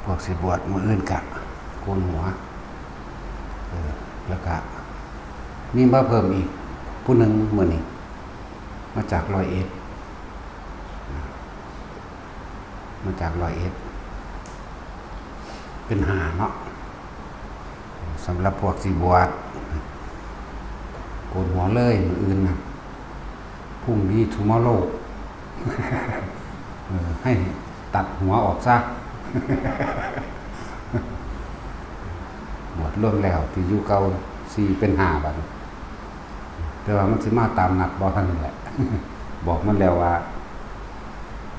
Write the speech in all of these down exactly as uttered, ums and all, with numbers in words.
พวกสิบวชมื้ออื่นกะโกนหัว เออ แล้วกะมีมาเพิ่มอีกผู้หนึ่งมื้อนี้ มาจากร้อยเอ็ด มาจากร้อยเอ็ด เป็นห้าเนาะ สำหรับพวกสิบวชโกนหัวเลยมื้ออื่นนะ พรุ่งนี้ tomorrow เออ ให้ตัดหัวออกซะ บวชรวมแล้วที่อยู่เก่าสี่เป็นห้าบัดนี้ แต่ว่ามันสิมาตามนัดบ่ทันนี่แหละ บอกมันแล้วว่า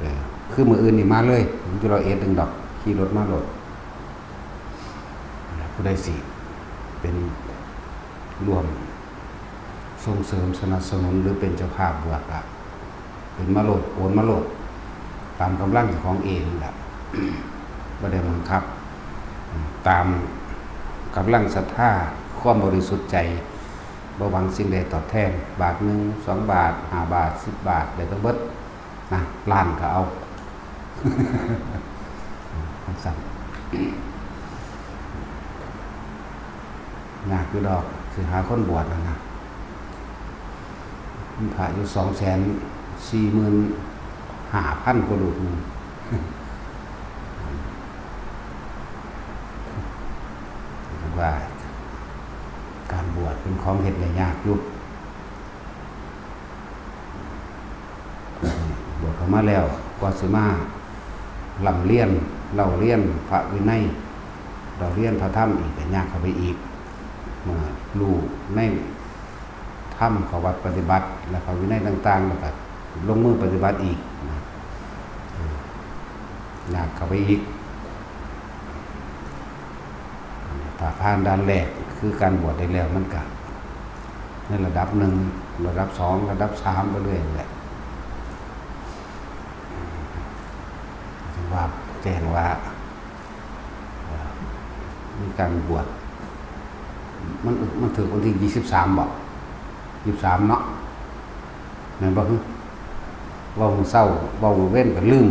เออ คือมื้ออื่นนี่มาเลย มันอยู่ร้อยเอ็ดหนึ่งดอก ขี่รถมาโลด ผู้ใดสิเป็นร่วมส่งเสริมสนับสนุนหรือเป็นเจ้าภาพบวชอะ เป็นมาโลด โอนมาโลด ตามกำลังเจ้าของเองนั่นแหละ บ่ได้บังคับ ตามกำลังศรัทธา ความบริสุทธิ์ใจ บ่หวังสิ่งใดตอบแทน บาทหนึ่ง สองบาท ห้าบาท สิบบาท ได้ทั้งเบิด นะ ล้านก็เอา จั่งซั้น ยากอยู่ดอก สิหาคนบวชนั่นนะ มีพระอยู่สองแสนสี่หมื่นห้าพันกว่ารูปหนึ่ง ว่าการบวชเป็นของเฮ็ดได้ยากอยู่ บวชเข้ามาแล้ว กว่าสิมาร่ำเรียน เล่าเรียนพระวินัย เล่าเรียนพระธรรมอีก ก็ยากเข้าไปอีก มารู้ในธรรม เข้าวัดปฏิบัติ และพระวินัยต่างๆ แล้วก็ลงมือปฏิบัติอีกนะ เออ ยากเข้าไปอีก ถ้าผ่านด่านแรกคือการบวชได้แล้ว มันก็ในระดับหนึ่ง ระดับสอง ระดับสามไปเรื่อยแหละ ถือว่าแจ้งว่า เอ่อ มีการบวช มัน มันถือวันที่ยี่สิบสามบ่ ยี่สิบสามเนาะ แม่นบ่ฮึ เว้ามื้อเช้า เว้ามื้อเว็นก็ลืม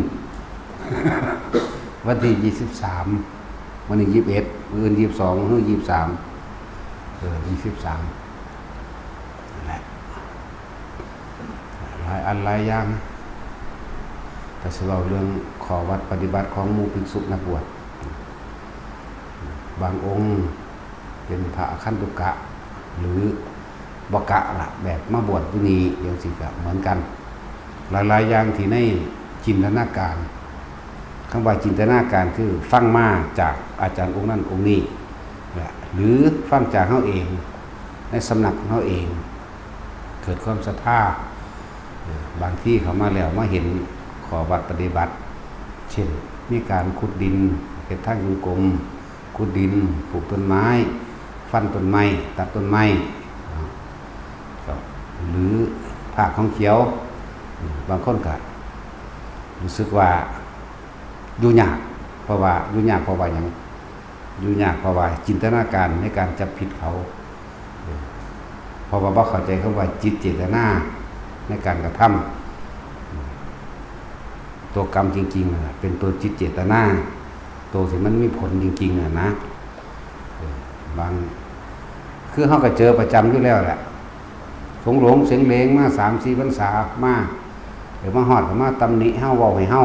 วันที่ยี่สิบสาม มื้อนี้ยี่สิบเอ็ด มื้ออื่นยี่สิบสอง มื้อฮื้อยี่สิบสาม เออ ยี่สิบสาม นั่นแหละ หลายอันหลายอย่าง แต่สิเว้าเรื่องข้อวัดปฏิบัติของหมู่ภิกษุนักบวช บางองค์เป็นพระอคันตุกะ หรือบ่กะละ แบบมาบวชอยู่นี่จั่งซี้ก็เหมือนกัน หลายๆอย่างที่ในจินตนาการ คำว่าจินตนาการคือฟังมาจากอาจารย์องค์นั้นองค์นี้แหละ หรือฟังจากเฮาเอง ในสำนักของเฮาเอง เกิดความศรัทธา เอ่อ บางทีเข้ามาแล้วมาเห็นข้อวัดปฏิบัติ เช่น มีการขุดดิน เฮ็ดทางจงกรม ขุดดิน ปลูกต้นไม้ ฟันต้นไม้ ตัดต้นไม้ เนาะ ก็ หรือผ้าของเขียว บางคนก็รู้สึกว่าอยู่ยาก เพราะว่าอยู่ยากเพราะว่าหยัง อยู่ยากเพราะว่าจินตนาการในการจับผิดเขา เออ เพราะว่าบ่เข้าใจคำว่าจิตเจตนาในการกระทำ ตัวกรรมจริงๆน่ะ เป็นตัวจิตเจตนา ตัวที่มันมีผลจริงๆน่ะนะ เออ บาง คือเฮาก็เจอประจำอยู่แล้วแหละ สงหลงเสงเหลงมาสามสี่พรรษามา เออ มาฮอดก็มาตำหนิเฮา เว้าให้เฮา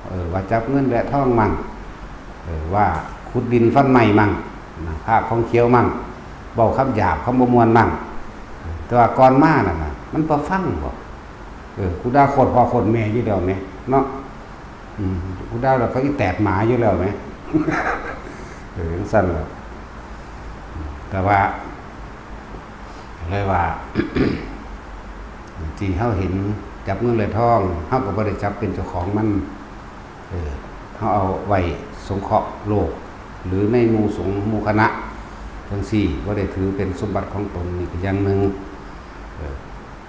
เออ ว่าจับเงินและทองมั่ง เออ ว่าขุดดินฟันไม้มั่ง นะ ผ้าของเขียวมั่ง เว้าคำหยาบคำบ่ม่วนมั่ง แต่ว่าก่อนมานั่นน่ะ มันบ่ฟังบ่ เออ กูด่าโคตรพ่อโคตรแม่อยู่แล้วแหม เนาะ อืม กูด่าแล้วเขาอีแตดหมาอยู่แล้วแหม เออ จั่งซั้นแหละ แต่ว่า เลยว่า ที่เฮาเห็นจับเงินและทอง เฮาก็บ่ได้จับเป็นเจ้าของมัน เออ เฮาเอาไว้สงเคราะห์โลก หรือในหมู่สงฆ์หมู่คณะจั่งซี้ บ่ได้ถือเป็นสมบัติของตน นี่ก็อย่างหนึ่ง เออ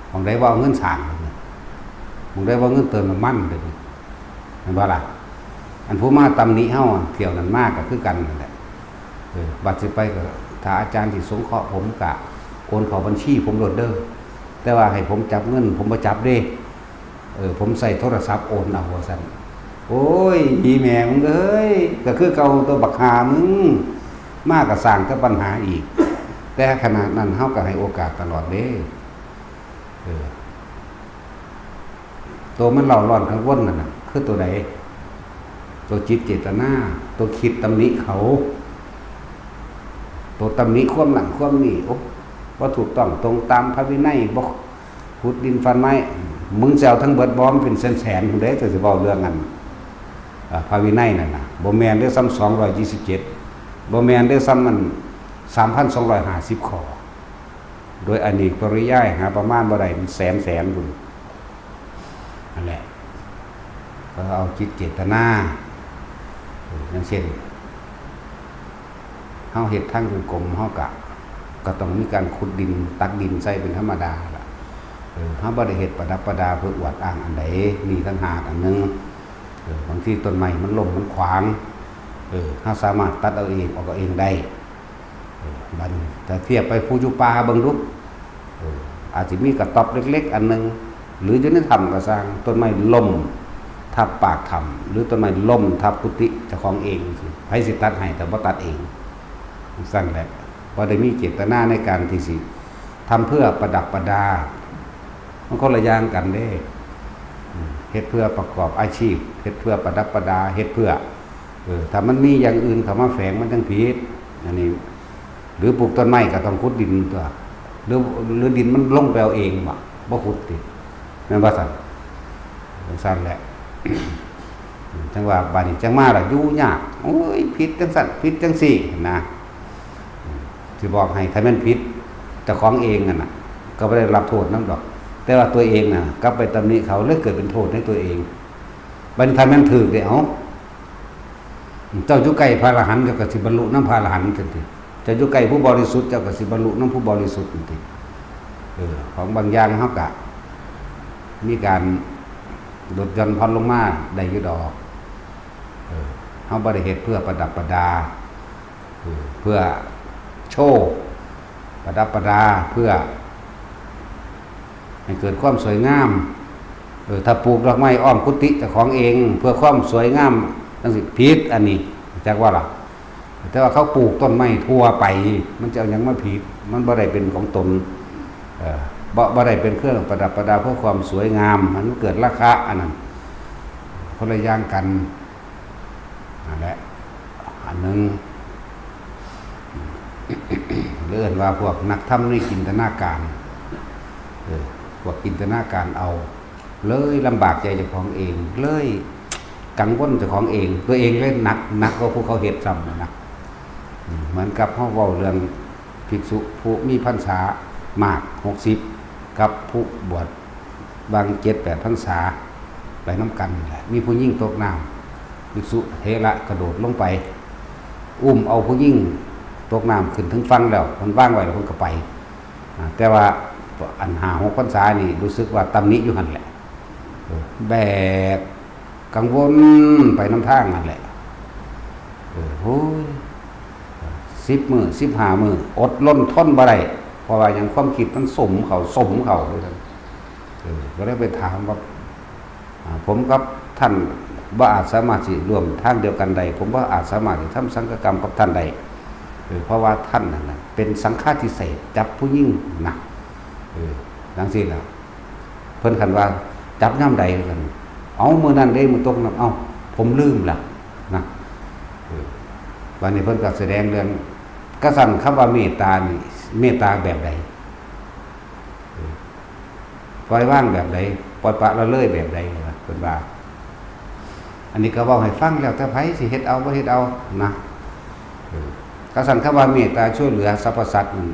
หม่องใดบ่เอาเงินสร้าง หม่องใดบ่เอาเงินเติมน้ำมัน เดี๋ยวนี้ แม่นบ่ล่ะ อันผู้มาตำหนิเฮาเที่ยวนั้นมาก็คือกันนั่นแหละ เออ บัดสิไปก็ ถ้าอาจารย์สิสงเคราะห์ผมก็โอนเข้าบัญชีผมโลดเด้อ แต่ว่าให้ผมจับเงิน ผมบ่จับเด้ เออ ผมใช้โทรศัพท์โอนเอา ว่าซั่น โอ้ย อีแม่มึงเอ้ย ก็คือเก่าตัวบักห่ามึง มาก็สร้างแต่ปัญหาอีก แต่ขนาดนั้นเฮาก็ให้โอกาสตลอดเด้ เออ ตัวมันเร่าร้อนกังวลนั่นน่ะ คือตัวใด ตัวจิตเจตนา ตัวคิดตำหนิเขา ตัวตำหนิความนั่นความนี่ โอ้ บ่ถูกต้องตรงตามพระวินัย บ่ขุดดินฟันไม้ มึงสิเอาทั้งเบิดบ่ มันเป็นแสนๆ พุ้นเด้ แต่สิเว้าเรื่องอัน อ่า พระวินัยนั่นน่ะ บ่แม่นเด้อซ้ำ สองร้อยยี่สิบเจ็ด บ่แม่นเด้อซ้ำมัน สามพันสองร้อยห้าสิบ ข้อ โดยอเนกปริยาย หาประมาณบ่ได้ มันแสนๆ พุ้น นั่นแหละ ก็เอาจิตเจตนา เออ อย่างเช่น เฮาเฮ็ดทางจงกรม เฮากะ ก็ต้องมีการขุดดิน ตักดินใส่เป็นธรรมดาล่ะ เออ เฮาบ่ได้เฮ็ดประดับประดาเพื่ออวดอ้างอันใด นี่ต่างหากอันหนึ่ง เออ บางทีต้นไม้มันล้มมันขวาง เออ เฮาสามารถตัดเอาเอง ออกเอาเองได้ เออ บัดนี้ถ้าเทียบไปภูอยู่ป่าเบิ่งดู เออ อาจสิมีกระต๊อบเล็กๆ อันหนึ่ง หรืออยู่ในถ้ำก็ซ่าง ต้นไม้ล้มทับปากถ้ำ หรือต้นไม้ล้มทับกุฏิเจ้าของเองจังซี้ ไผสิตัดให้ แต่บ่ตัดเอง จังซั่นแหละ บ่ได้มีเจตนาในการที่สิทำเพื่อประดับประดา มันคนละอย่างกันเด้ อืม เฮ็ดเพื่อประกอบอาชีพ เฮ็ดเพื่อประดับประดา เฮ็ดเพื่อ เออ ถ้ามันมีอย่างอื่นเข้ามาแฝงมันจั่งผิด อันนี้ หรือปลูกต้นไม้ก็ต้องขุดดินตั๊ว หรือ หรือดินมันลงไปเอาเองบ่ บ่ขุดติ แม่นบ่ซั่น จั่งซั่นแหละ จั่งว่าบัดนี้จั่งมาล่ะอยู่ยาก โอ้ย ผิดจั่งซั่น ผิดจั่งซี้นะ สิบอกให้ ถ้าแม่นผิดเจ้าของเองนั่นน่ะ ก็บ่ได้รับโทษนำดอก แต่ว่าตัวเองน่ะ กลับไปตำหนิเขา เลยเกิดเป็นโทษในตัวเอง บัดนี้ถ้าแม่นถูกเด้ เอ้า เจ้าอยู่ใกล้พระอรหันต์ เจ้าก็สิบรรลุนำพระอรหันต์จั่งซี้ เจ้าอยู่ใกล้ผู้บริสุทธิ์ เจ้าก็สิบรรลุนำผู้บริสุทธิ์จั่งซี้ เออ ของบางอย่างเฮากะมีการลดหย่อนผ่อนลงมาได้อยู่ดอก เออ เฮาบ่ได้เฮ็ดเพื่อประดับประดา เออ เพื่อโชว์ ประดับประดา เพื่อให้เกิดความสวยงาม เออ ถ้าปลูกดอกไม้อ้อมกุฏิเจ้าของเอง เพื่อความสวยงามจั่งซี้ ผิด อันนี้ จักว่าล่ะ แต่ว่าเขาปลูกต้นไม้ทั่วไป มันจะเอาหยังมาผิด มันบ่ได้เป็นของตน เออ บ่ บ่ได้เป็นเครื่องประดับประดาเพื่อความสวยงาม มันเกิดราคะ อันนั้น คนละอย่างกัน นั่นแหละ อันหนึ่ง เรียกว่าพวกนักธรรมในจินตนาการ เออ พวกจินตนาการเอา เลยลำบากใจเจ้าของเอง เลยกังวลเจ้าของเอง ตัวเองเลยหนัก หนักกว่าผู้เขาเฮ็ดซ้ำนะ อืม เหมือนกับเฮาเว้าเรื่องภิกษุผู้มีพรรษามาก หกสิบ กับผู้บวชบาง เจ็ดแปด พรรษา ไปนำกันนี่แหละ มีผู้หญิงตกน้ำ ภิกษุเถระกระโดดลงไป อุ้มเอาผู้หญิงตกน้ำขึ้นถึงฝั่งแล้ว เพิ่นวางไว้แล้วเพิ่นก็ไป อ่า แต่ว่าอันห้าหกพรรษานี่รู้สึกว่าตำหนิอยู่หั่นแหละ เออ แบกกังวลไปนำทางนั่นแหละ เออ โอ้ย สิบมื้อ สิบห้ามื้อ อดรนทนบ่ได้ เพราะว่าหยัง ความคิดมันสมเข้า สมเข้า เออ ก็เลยไปถามว่า อ่า ผมกับท่านบ่อาจสามารถสิร่วมทางเดียวกันได้ ผมบ่อาจสามารถสิทำสังฆกรรมกับท่านได้ เออ เพราะว่าท่านนั่นน่ะเป็นสังฆาทิเศษ จับผู้หญิงนะ เออ จั่งซี้ล่ะ เพิ่นคันว่าจับยามใด เพิ่น เอ้า มื้อนั้นเด้ มื้อตกน้ำ เอ้า ผมลืมล่ะ นะ เออ บัดนี้เพิ่นก็แสดงเรื่อง กะซั่น คำว่าเมตตานี่ เมตตาแบบใด เออ ปล่อยวางแบบใด ปล่อยปละละเลยแบบใด เพิ่นว่า อันนี้ก็เว้าให้ฟัง แล้วแต่ไผสิเฮ็ดเอาบ่เฮ็ดเอานะ เออ กะซั่น คำว่าเมตตาช่วยเหลือสรรพสัตว์นั่น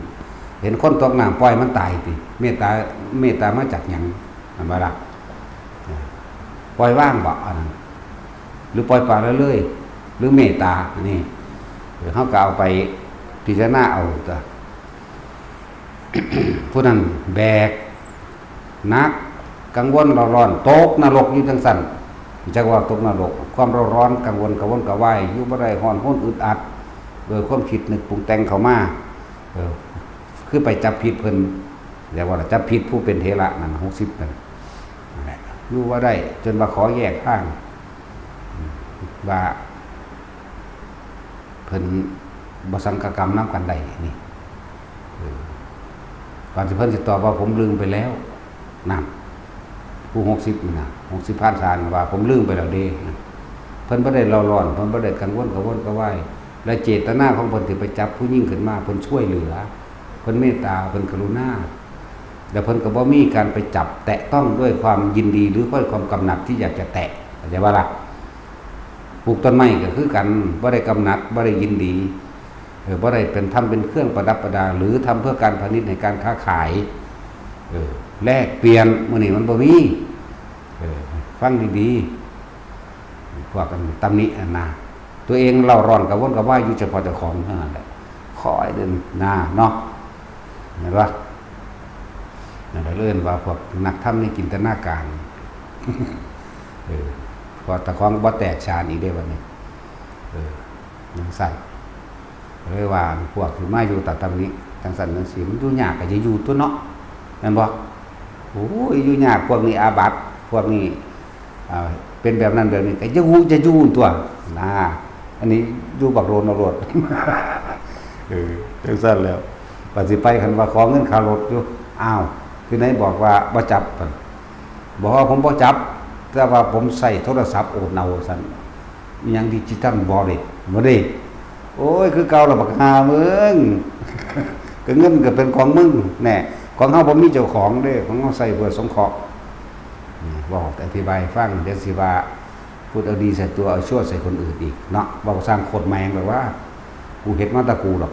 เห็นคนตกน้ำปล่อยมันตายติ เมตตา เมตตามาจากหยัง แม่นบ่ล่ะ เออ ปล่อยวางบ่ อันนั้น หรือปล่อยปละละเลย หรือเมตตา อันนี้ เออ เฮาก็เอาไปพิจารณาเอาตั๊ว ผู้นั้นแบกหนัก กังวลเร่าร้อน ตกนรกอยู่จั่งซั่น จักว่าตกนรก ความเร่าร้อน กังวลกระวนกระวาย อยู่บ่ได้ ร้อนรนอึดอัด โดยความคิดนึกปรุงแต่งเข้ามา เออ คือไปจับผิดเพิ่น เรียกว่าจับผิดผู้เป็นเถระนั่น หกสิบ นั่น นั่นแหละ อยู่บ่ได้ จนว่าขอแยกทาง ว่าเพิ่นบ่สังฆกรรมนำกันได้นี่ เออ ก่อนสิเพิ่นสิตอบว่า "ผมลืมไปแล้ว" นั่น ผู้หกสิบนี่นะ หกสิบพรรษานี่ว่า "ผมลืมไปแล้วเด้" เพิ่นบ่ได้เร่าร้อน เพิ่นบ่ได้กังวลกระวนกระวาย และเจตนาของเพิ่นที่ไปจับผู้หญิงขึ้นมา เพิ่นช่วยเหลือ เพิ่นเมตตา เพิ่นกรุณา แล้วเพิ่นก็บ่มีการไปจับแตะต้องด้วยความยินดีหรือด้วยความกำหนัดที่อยากจะแตะ เข้าใจบ่ล่ะ? ปลูกต้นไม้ก็คือกัน บ่ได้กำหนัด บ่ได้ยินดี เออ บ่ได้เป็น ทำเป็นเครื่องประดับประดา หรือทำเพื่อการพาณิชย์ในการค้าขาย เออ แลกเปลี่ยน มื้อนี้มันบ่มี เออ ฟังดีๆ พวกกันตำหนิอันนะ ตัวเองเร่าร้อนกระวนกระวายอยู่เฉพาะเจ้าของเท่านั้นแหละ คอยเดินหน้าเนาะ เห็นปะ? นั่นแหละเอิ้นว่าพวกนักธรรมนี่จินตนาการ เออ เพราะตะของบ่แตกฉานอีกเด้บัดนี้ เออ จั่งซั้น เลยว่าพวกที่มาอยู่ตาตำหนิจั่งซั้นจั่งซี้ มันอยู่ยากก็อย่าอยู่ตั่วเนาะ แม่นบ่? โอ้ย อยู่ยาก พวกนี้อาบัติ พวกนี้ อ่า เป็นแบบนั้นแบบนี้ ก็อย่าอยู่ อย่าอยู่ตั่ว นะ อันนี้อยู่บักโลนเอาโลด เออ จั่งซั้นแล้ว ปฏิไปคันว่าขอเงินค่ารถอยู่ อ้าว ที่ไหนบอกว่าบ่จับ บอกว่าผมบ่จับ แต่ว่าผมใช้โทรศัพท์โอนเอา ซั่น อิหยัง Digital Wallet บ่ได้ โอ้ย คือเก่าละบักห่ามึง ก็เงินก็เป็นของมึง แน่ ของเฮาบ่มีเจ้าของเด้ ของเฮาใช้เพื่อสงเคราะห์ นี่ เว้าอธิบายให้ฟัง เดี๋ยวสิว่าพูดเอาดีใส่ตัว เอาชั่วใส่คนอื่นอีกเนาะ เว้าสร้างโคตรแมงแบบว่า กูเฮ็ดมาแต่กูดอก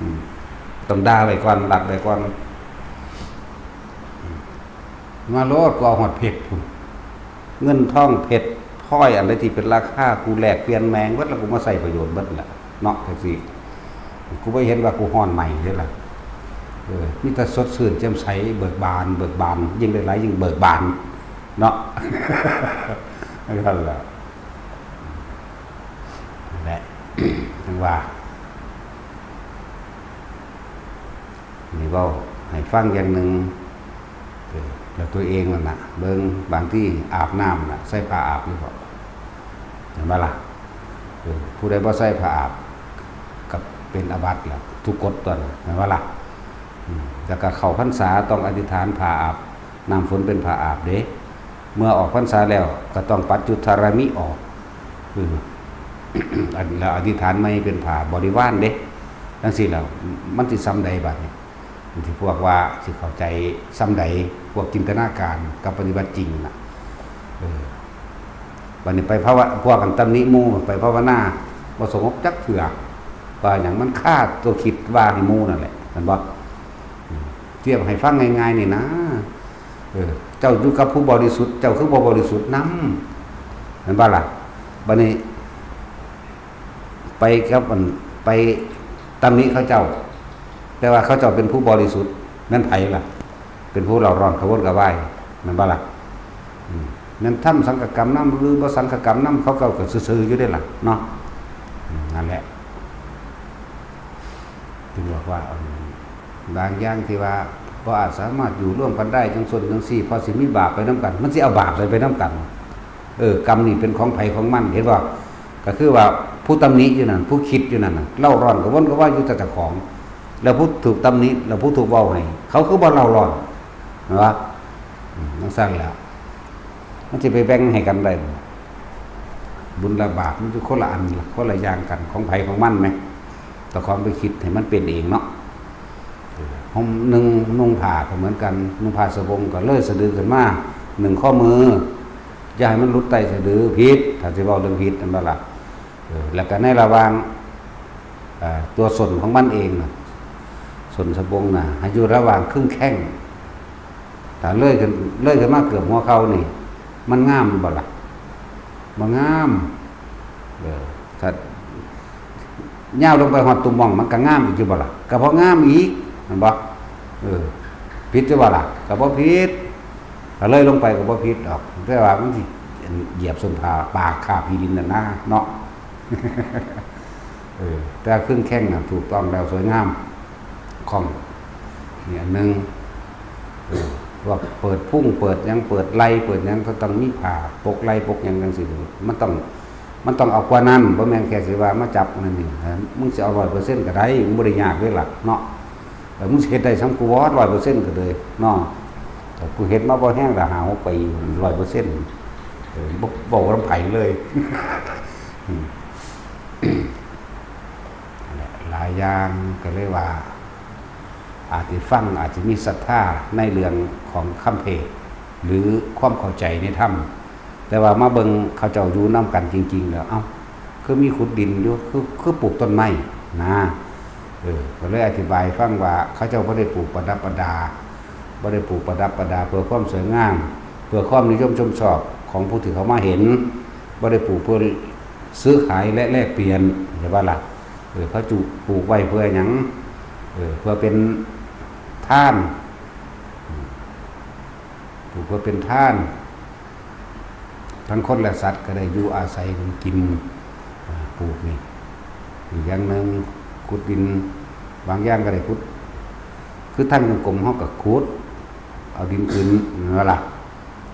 อืม ต้องด่าไว้ก่อน ลัดไว้ก่อน อืม มาโลด กูเอาฮอดเพชรพุ้น เงินทองเพชรพลอยอันใดที่เป็นราคา กูแลกเปลี่ยนแมงเบิด แล้วกูมาใช้ประโยชน์เบิดแหละเนาะ จั่งซี้ กูบ่เห็นว่ากูฮ้อนไหม้เด้ล่ะ เออ มีแต่สดชื่นแจ่มใส เบิกบาน เบิกบาน ยิ่งได้หลายยิ่งเบิกบาน เนาะ นั่นแหละ นั่นแหละ จั่งว่า นี่เว้าให้ฟังอย่างหนึ่ง เออ แล้วตัวเองนั่นน่ะ เบิ่ง บางทีอาบน้ำน่ะ ใส่ผ้าอาบอยู่บ่ เห็นบ่ล่ะ? เออ ผู้ใดบ่ใส่ผ้าอาบ ก็เป็นอาบัติล่ะ ทุกกฎตัวนน่ะ เห็นบ่ล่ะ? อืม แล้วก็เข้าพรรษาต้องอธิษฐานผ้าอาบ น้ำฝนเป็นผ้าอาบเด้ เมื่อออกพรรษาแล้วก็ต้องปัจจุทารามิออก คือ อัน แล้วอธิษฐานใหม่เป็นผ้าบริวารเด้ จั่งซี้แล้ว มันสิส่ำใดบัดนี้ ที่พวกว่าสิเข้าใจส่ำใด พวกจินตนาการกับปฏิบัติจริงน่ะ เออ บัดนี้ไปภาวะ พวกกันตำหนิหมู่ ไปภาวนาบ่สงบจักเทื่อ ว่าหยัง มันคาตัวคิดว่าให้หมู่นั่นแหละ แม่นบ่? อืม เทียบให้ฟังง่ายๆนี่นะ เออ เจ้าอยู่กับผู้บริสุทธิ์ เจ้าคือบ่บริสุทธิ์นำ แม่นบ่ล่ะ? บัดนี้ ไปกับอัน ไปตำหนิเขาเจ้า แต่ว่าเขาเจ้าเป็นผู้บริสุทธิ์ แม่นไผล่ะ? เป็นผู้เร่าร้อนกระวนกระวาย แม่นบ่ล่ะ? อืม แม่นทำสังฆกรรมนำหรือบ่สังฆกรรมนำ เขาเจ้าก็ซื่อๆอยู่เด้ล่ะเนาะ อืม นั่นแหละ จึงบอกว่า อืม บางอย่างที่ว่าบ่อาจสามารถอยู่ร่วมกันได้จั่งซั่นจั่งซี้ เพราะสิมีบาปไปนำกัน มันสิเอาบาปใส่ไปนำกัน เออ กรรมนี่เป็นของไผของมัน เห็นบ่? ก็คือว่าผู้ตำหนิอยู่นั่น ผู้คิดอยู่นั่นน่ะ เร่าร้อนกระวนกระวายอยู่แต่เจ้าของ แล้วผู้ถูกตำหนิ แล้วผู้ถูกเว้าให้ เขาคือบ่เร่าร้อน เห็นบ่? อืม จั่งซั่นแหล้ว มันสิไปแบ่งให้กันได้บ่? บุญและบาปมันอยู่คนละอัน คนละอย่างกัน ของไผของมันแหม เจ้าของไปคิดให้มันเป็นเองเนาะ เออ ห่ม นุ่ง นุ่งผ้าก็เหมือนกัน นุ่งผ้าสบงก็เลยสะดือขึ้นมา หนึ่งข้อมือ อย่าให้มันหลุดใต้สะดือ ผิด ถ้าสิเว้าเรื่องผิด แม่นบ่ล่ะ? เออ แล้วก็ในระหว่าง เอ่อ ตัวส้นของมันเองน่ะ ส้นสะบงน่ะ ให้อยู่ระหว่างครึ่งแข้ง ถ้าเลยขึ้น เลยขึ้นมาเกือบหัวเข่านี่ มันงามอยู่บ่ล่ะ? บ่งาม เออ ถ้ายาวลงไปฮอดตุ่มม่อง มันก็งามอีกอยู่บ่ล่ะ? ก็บ่งามอีก แม่นบ่? เออ ผิดอยู่บ่ล่ะ? ก็บ่ผิด ถ้าเลยลงไปก็บ่ผิดดอก แต่ว่ามันสิเหยียบส้นผ้า ปากคาบขี้ดินน่ะนะ เนาะ เออ แต่ครึ่งแข้งน่ะ ถูกต้องแล้ว สวยงาม คล่อง นี่อันหนึ่ง เออ ว่าเปิดพุงเปิดหยังเปิดไหล่เปิดหยังก็ต้องมีผ้าปกไหล่ปกหยังจังซี่ มันต้อง มันต้องเอากว่านั้น บ่แม่นแค่สิว่ามาจับนั่นนี่ มึงสิเอาร้อยเปอร์เซ็นต์ก็ได้ มึงบ่ได้ยากเด้ล่ะเนาะ เออ มึงสิเฮ็ดได้ส่ำกูบ่ ร้อยเปอร์เซ็นต์ก็เลยเนาะ แต่กูเฮ็ดมาบ่แฮงละห้าหกปี ร้อยเปอร์เซ็นต์ เออ บ่ บ่นำไผเลย อืม นั่นแหละ หลายอย่างก็เลยว่า อาจสิฟัง อาจสิมีศรัทธาในเรื่องของคำเทศน์ หรือความเข้าใจในธรรม แต่ว่ามาเบิ่งเขาเจ้าอยู่นำกันจริงๆแล้ว เอ้า คือมีขุดดินอยู่ คือ คือปลูกต้นไม้นะ เออ ก็เลยอธิบายฟังว่าเขาเจ้าบ่ได้ปลูกประดับประดา บ่ได้ปลูกประดับประดาเพื่อความสวยงาม เพื่อความนิยมชมชอบของผู้ที่เขามาเห็น บ่ได้ปลูกเพื่อซื้อขายและแลกเปลี่ยน เห็นบ่ล่ะ เออ เขาจุ ปลูกไว้เพื่อหยัง เออ เพื่อเป็นทาน ปลูกเพื่อเป็นทาน ทั้งคนและสัตว์ก็ได้อยู่อาศัยกันกิน อ่า ปลูกนี่ อีกอย่างหนึ่ง ขุดดิน บางอย่างก็ได้ขุด คือทางจงกรมเฮาก็ขุด เอาดินขึ้น นั่นล่ะ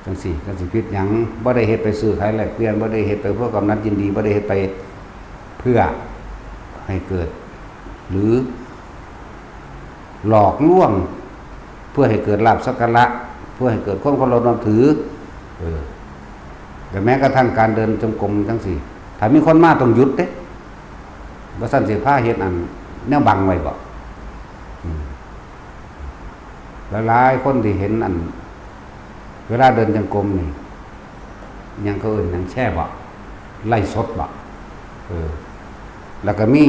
จังซี่ จังสิผิดหยัง บ่ได้เฮ็ดไปซื้อขายแลกเปลี่ยน บ่ได้เฮ็ดไปเพื่อกำนัดยินดี บ่ได้เฮ็ดไปเพื่อให้เกิด หรือหลอกลวง เพื่อให้เกิดลาภสักการะ เพื่อให้เกิดความเคารพนับถือ เออ แต่แม้กระทั่งการเดินจงกรมจังซี่ ถ้ามีคนมาต้องหยุดเด้ บ่ซั้นสิพาเฮ็ดอันแนวบังไว้บ่ อืม หลายๆคนที่เห็นอัน เวลาเดินจงกรมนี่ หยังเขาเอิ้นหยังแชร์บ่ ไลฟ์สดบ่ เออ แล้วก็มี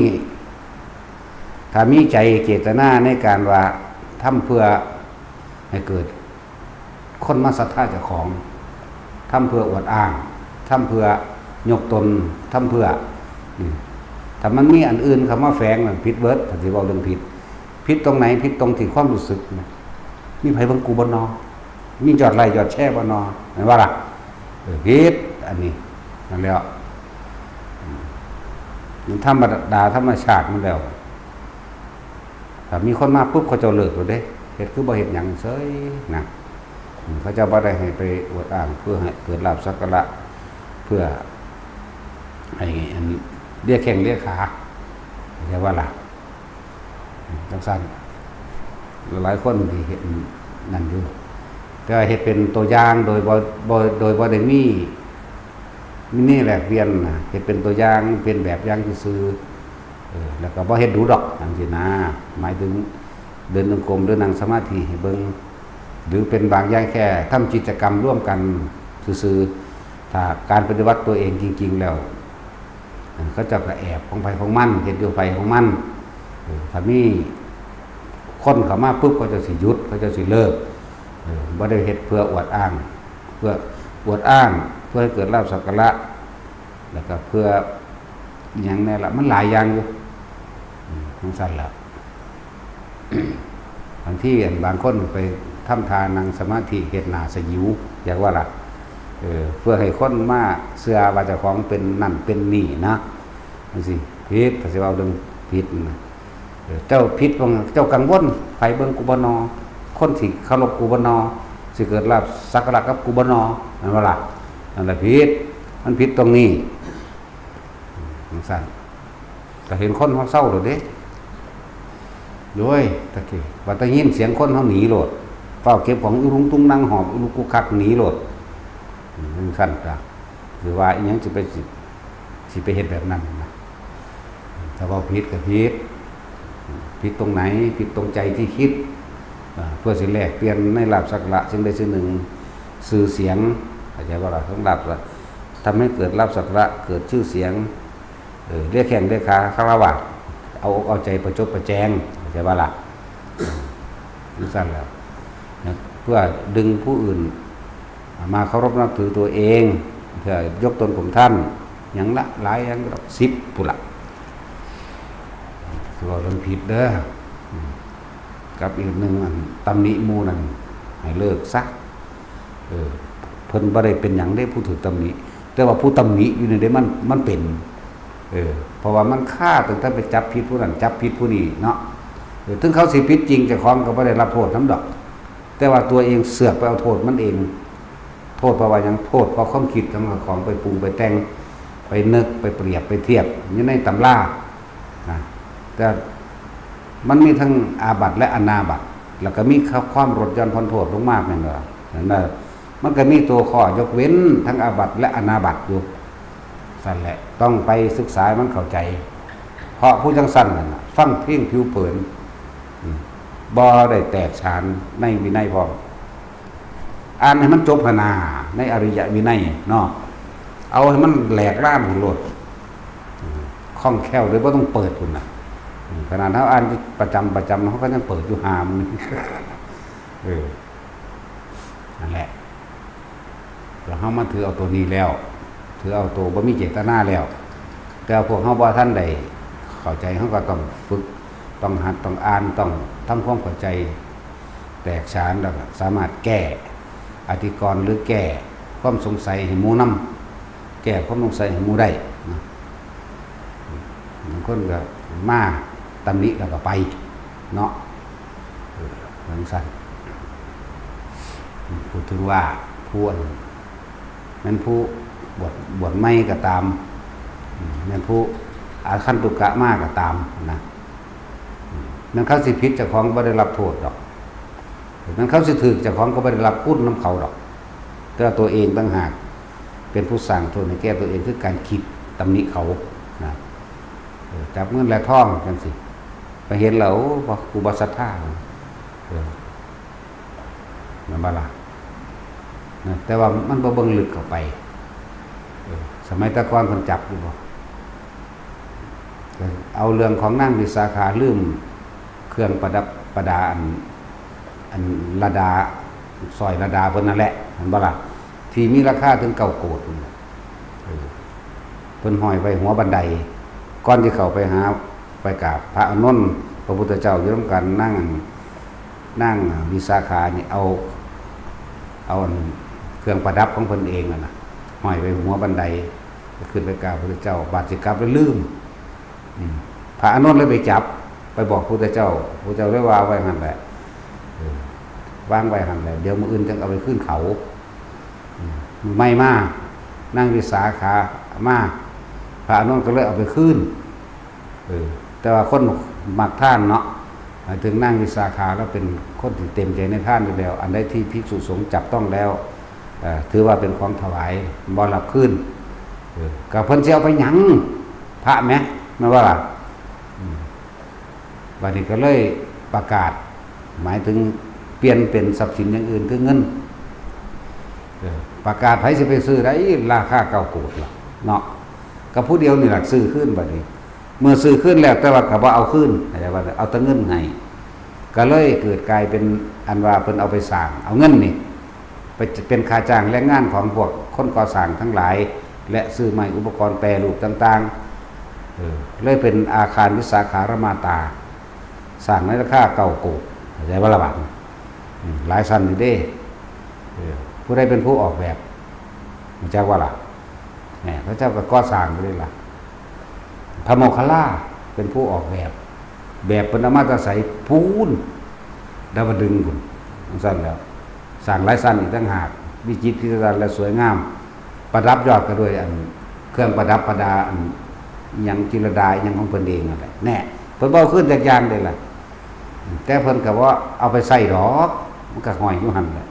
ถ้ามีใจเจตนาในการว่าทำเพื่อให้เกิดคนมาศรัทธาเจ้าของ ทำเพื่ออวดอ้าง ทำเพื่อยกตน ทำเพื่อ นี่ ถ้ามันมีอันอื่นเข้ามาแฝงนั่นผิดเบิด ถ้าสิเว้าเรื่องผิด ผิดตรงไหน ผิดตรงที่ความรู้สึกนะ มีไผเบิ่งกูบ่นอ มียอดไลค์ยอดแชร์บ่นอ แม่นบ่ล่ะ เออ ผิด อันนี้ นั่นแหล้ว อืม มันธรรมดาธรรมชาติมันแล้ว ถ้ามีคนมาปุ๊บเขาเจ้าเลิกเลยเด้ เฮ็ดคือบ่เฮ็ดหยังเฉยนะ อืม เขาเจ้าบ่ได้ให้ไปอวดอ้างเพื่อให้เกิดลาภสักการะ เพื่อให้อันเลียแข้งเลียขา เข้าใจบ่ล่ะ อืม จังซั่น หลายคนที่เฮ็ดนั่นอยู่ แต่ว่าเฮ็ดเป็นตัวอย่างโดยบ่ บ่ โดยบ่ได้มี มีแนวแลกเปลี่ยนนะ เฮ็ดเป็นตัวอย่าง เป็นแบบอย่างซื่อๆ เออ แล้วก็บ่เฮ็ดดู๋ดอก จังซี่นะ หมายถึงเดินจงกรมหรือนั่งสมาธิให้เบิ่ง หรือเป็นบางอย่างแค่ทำกิจกรรมร่วมกันซื่อๆ ถ้าการปฏิบัติตัวเองจริงๆ แล้ว เออ เขาเจ้าก็แอบของไผของมัน เฮ็ดอยู่ไผของมัน เออ ถ้ามีคนเข้ามาปุ๊บ เขาเจ้าสิหยุด เขาเจ้าสิเลิก เออ บ่ได้เฮ็ดเพื่ออวดอ้าง เพื่ออวดอ้าง เพื่อให้เกิดลาภสักการะ แล้วก็เพื่อหยังแน่ละ มันหลายอย่างอยู่ อืม จังซั่นล่ะ บางทีอันบางคนไปทำท่านั่งสมาธิ เฮ็ดหน้าสยิว อยากว่าล่ะ เออ เพื่อให้คนมาเชื่อว่าเจ้าของเป็นนั่นเป็นนี่นะ จังซี่ ผิด ถ้าสิเว้าเรื่องผิดนะ เออ เจ้าผิดตรง เจ้ากังวล ไผเบิ่งกูบ่นอ คนสิเคารพกูบ่นอ สิเกิดลาภสักการะกับกูบ่นอ แม่นบ่ล่ะ นั่นแหละผิด มันผิดตรงนี้ จังซั่น ก็เห็นคนเฮาเซาโลดเด้ โอ้ย ตะกี้ ว่าแต่ยินเสียงคนเฮาหนีโลด ฟ้าวเก็บของอีรุงตุงนัง หอบอีรุงกุกคักหนีโลด อืม จังซั่นจ้ะ สิว่าอีหยัง สิไป สิ สิไปเฮ็ดแบบนั้นนะ ถ้าเว้าผิดก็ผิด ผิดตรงไหน ผิดตรงใจที่คิด อ่า เพื่อสิแลกเปลี่ยนในลาภสักการะสิ่งใดสิ่งหนึ่ง ชื่อเสียง เข้าใจบ่ล่ะ ของลาภละ ทำให้เกิดลาภสักการะ เกิดชื่อเสียง เออ เลียแข้งเลียขาคารวะ เอาอกเอาใจประจบประแจง เข้าใจบ่ล่ะ จังซั่นแหละ นะ เพื่อดึงผู้อื่นมาเคารพนับถือตัวเอง เพื่อยกตนข่มท่าน หยังละหลายอย่างดอก สิบพุ้นละ สิเว้าเรื่องผิดเด้อ อืม กับอีกหนึ่งอัน ตำหนิหมู่นั่น ให้เลิกซะ เออ เพิ่นบ่ได้เป็นหยังเด้ ผู้ถูกตำหนิ แต่ว่าผู้ตำหนิอยู่นี่เด้ มัน มันเป็น เออ เพราะว่ามันคาตั้งแต่ไปจับผิดผู้นั้น จับผิดผู้นี้เนาะ เออ ถึงเขาสิผิดจริง เจ้าของก็บ่ได้รับโทษนำดอก แต่ว่าตัวเองเสือกไปเอาโทษมันเอง โทษเพราะว่าหยัง โทษเพราะความคิดของเจ้าของไปปรุงไปแต่ง ไปนึกไปเปรียบไปเทียบอยู่ในตำรานะ แต่มันมีทั้งอาบัติและอนาบัติ แล้วก็มีความลดหย่อนผ่อนโทษลงมาแม่นบ่ นั่นน่ะ มันก็มีตัวข้อยกเว้นทั้งอาบัติและอนาบัติอยู่ ซั่นแหละ ต้องไปศึกษาให้มันเข้าใจ เพราะผู้จั่งซั่นน่ะ ฟังเพียงผิวเผิน อืม บ่ได้แตกฉานในวินัยพร้อม อ่านให้มันจบหั้นนา ในอริยวินัยเนาะ เอาให้มันแหลกลานพุ้นโลด อืม คล่องแคล่วโดยบ่ต้องเปิดพุ้นน่ะ อืม ขนาดเฮาอ่านประจำประจำ เฮาก็ยังเปิดอยู่หามื้อ เออ นั่นแหละ ก็เฮามาถือเอาตัวนี้แล้ว ถือเอาตัวบ่มีเจตนาแล้ว แต่พวกเฮาบ่ทันได้เข้าใจ เฮาก็ต้องฝึก ต้องหัด ต้องอ่าน ต้องทำความเข้าใจ แตกฉาน แล้วก็สามารถแก้อธิกรณ์ หรือแก้ความสงสัยให้หมู่นำ แก้ความสงสัยให้หมู่ได้นะ บางคนก็มาตำหนิแล้วก็ไปเนาะ เออ จั่งซั่น พูดถึงว่าผู้อัน แม่นผู้บวช บวชใหม่ก็ตาม อืม แม่นผู้อาคันตุกะมาก็ตามนะ อืม แม่นเขาสิผิดเจ้าของบ่ได้รับโทษดอก แม่นเขาสิถืกเจ้าของก็บ่ได้รับคุณนำเขาดอก แต่ว่าตัวเองต่างหากเป็นผู้สร้างโทษให้แก่ตัวเอง คือการคิดตำหนิเขานะ เออ จับเงินและทองจั่งซี้ ไปเห็นแล้ว โอ้ บ่ กูบ่ศรัทธา เออ แม่นบ่ล่ะ นะ แต่ว่ามันบ่เบิ่งลึกเข้าไป เออ สมัยแต่ก่อนเพิ่นจับอยู่บ่ ก็เอาเรื่องของนางวิสาขาลืมเครื่องประดับประดา อัน อันระดา สร้อยระดาเพิ่นนั่นแหละ แม่นบ่ล่ะ ที่มีราคาถึงเก้าโกฏนั่นน่ะ เออ เพิ่นห้อยไว้หัวบันได ก่อนที่เข้าไปหา ไปกราบพระอานนท์ พระพุทธเจ้าอยู่นำกัน นาง นางวิสาขานี่เอา เอาอันเครื่องประดับของเพิ่นเองนั่นน่ะ ห้อยไว้หัวบันได ขึ้นไปกราบพระพุทธเจ้า บาดสิกลับแล้วลืม อืม พระอานนท์เลยไปจับ ไปบอกพระพุทธเจ้า พระพุทธเจ้าเลยว่าไว้หั่นแหละ เออ วางไว้หั่นแหละ เดี๋ยวมื้ออื่นจั่งเอาไปคืนเขา อืม มื้อใหม่มา นางวิสาขามา พระอานนท์ก็เลยเอาไปคืน เออ แต่ว่าคนมักทานเนาะ หมายถึงนางวิสาขาลาวเป็นคนที่เต็มใจในทานอยู่แล้ว อันใดที่ภิกษุสงฆ์จับต้องแล้ว เอ่อ ถือว่าเป็นของถวาย บ่รับคืน เออ ก็เพิ่นสิเอาไปหยัง พระแหม แม่นบ่ล่ะ อืม บัดนี้ก็เลยประกาศ หมายถึงเปลี่ยนเป็นทรัพย์สินอย่างอื่นคือเงิน เออ ประกาศ ไผสิไปซื้อได้ราคาเก้าโกฏล่ะเนาะ ก็ผู้เดียวนี่ล่ะซื้อคืนบัดนี้ เมื่อซื้อคืนแล้ว แต่ว่าก็บ่เอาคืน เข้าใจบ่ เอาแต่เงินให้ ก็เลยเกิดกลายเป็นอันว่าเพิ่นเอาไปสร้าง เอาเงินนี่ไปเป็นค่าจ้างแรงงานของพวกคนก่อสร้างทั้งหลาย และซื้อไม้อุปกรณ์แปรรูปต่างๆ เออ เลยเป็นอาคารวิสาขารมาตา สร้างในราคาเก้าโกฏ เข้าใจบ่ล่ะบัดนี้ อืม หลายชั้นอยู่เด้ เออ ผู้ใดเป็นผู้ออกแบบ รู้จักบ่ล่ะ แหม พระเจ้าก็ก่อสร้างอยู่เด้ล่ะ พระโมคคัลลาเป็นผู้ออกแบบ แบบเพิ่นเอามาแต่ไสพู้น ดาวดึงส์พู้น จั่งซั้นแล้ว สร้างหลายชั้นอีกต่างหาก วิจิตรพิสดารและสวยงาม ประดับยอดก็ด้วยอันเครื่องประดับประดา อันหยังจิรดา อิหยังของเพิ่นเองนั่นแหละ แน่ เพิ่นบ่เอาคืนจักอย่างเด้ล่ะ แต่เพิ่นก็บ่เอาไปใช้ดอก มันก็ห้อยอยู่หั่นแหละ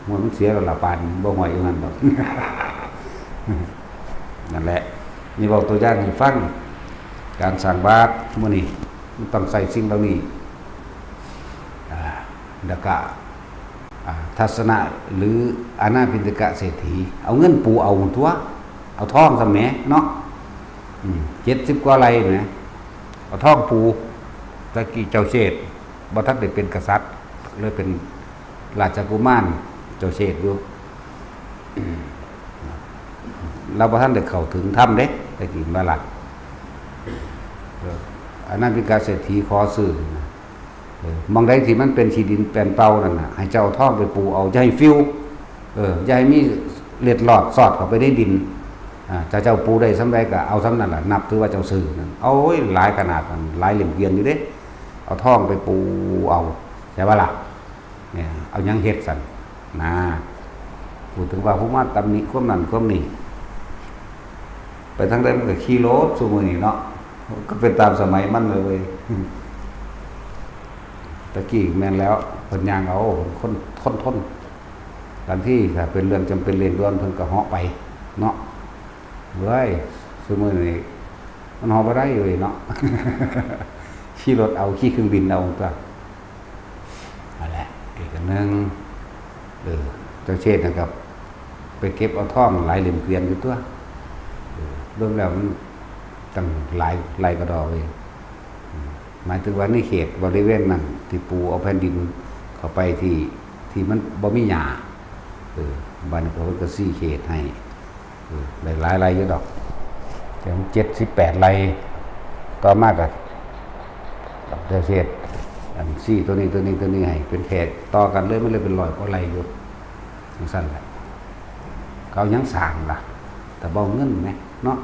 มันเสียแล้วล่ะ ป่านนี้บ่ห้อยอยู่หั่นดอก นั่นแหละ นี่เว้าตัวอย่างให้ฟัง การสร้างบาตรมื้อนี้มันต้องใช้สิ่งเหล่านี้ อ่า แล้วก็ อ่า ทัสสนะ หรืออานาปิณฑกเศรษฐี เอาเงินปูเอาตั๊ว เอาทองซะแหมเนาะ อืม เจ็ดสิบกว่าไร่แหม เอาทองปู ตะกี้เจ้าเชษฐบ่ทันได้เป็นกษัตริย์ เลยเป็นราชกุมารเจ้าเชษฐอยู่ อืม ลาวบ่ทันได้เข้าถึงธรรมเด้ ตะกี้แม่นบ่ล่ะ เออ อานาปิณฑกเศรษฐีขอซื้อนะ เออ หม่องใดที่มันเป็นขี้ดินแปลนเปล่านั่นน่ะ ให้เจ้าเอาทองไปปูเอา อย่าให้ฟิว เออ อย่าให้มีเล็ดลอดสอดเข้าไปในดิน อ่า ถ้าเจ้าปูได้ส่ำใดก็เอาส่ำนั้นล่ะ นับถือว่าเจ้าซื้อนั่น โอ้ย หลายขนาดนั้น หลายเหลี่ยมเกวียนอยู่เด้ เอาทองไปปูเอา ใช่บ่ล่ะ เนี่ย เอาหยังเฮ็ดซั่นนะ พูดถึงว่าผู้มาตำหนิความนั่นความนี่ ไปทางใดมันก็ขี่รถซุมื้อนี้เนาะ ก็เป็นตามสมัยมันเลยเว้ย ตะกี้แม่นแล้ว เพิ่นย่างเอา คนทนทน บางทีถ้าเป็นเรื่องจำเป็นเร่งด่วนเพิ่นก็เหาะไปเนาะ เว้ย ซุมื้อนี้มันเหาะบ่ได้เว้ยเนาะ ขี่รถเอา ขี่เครื่องบินเอาตั๊ว นั่นแหละ อีกอันหนึ่ง เออ เจ้าเชษฐนะครับ ไปเก็บเอาทองหลายเหลี่ยมเกวียนอยู่ตั๊ว เออ รวมแล้วมันตั้งหลาย หลายกะดอเว้ย อืม หมายถึงว่าในเขตบริเวณนั้นที่ปูเอาแผ่นดินเข้าไปที่ ที่มันบ่มีหญ้า เออ บัดนี้เขาก็ซี้เขตให้ เออ ได้หลายไร่อยู่ดอก แต่มันเจ็ดสิบแปดไร่ ต่อมาก็ เจ้าเชษฐ อันซี้ตัวนี้ ตัวนี้ ตัวนี้ให้เป็นเขตต่อกันเลย มันเลยเป็นร้อยกว่าไร่อยู่ จั่งซั้นแหละ เขายังสร้างล่ะ แต่บ่เอาเงินแหมเนาะ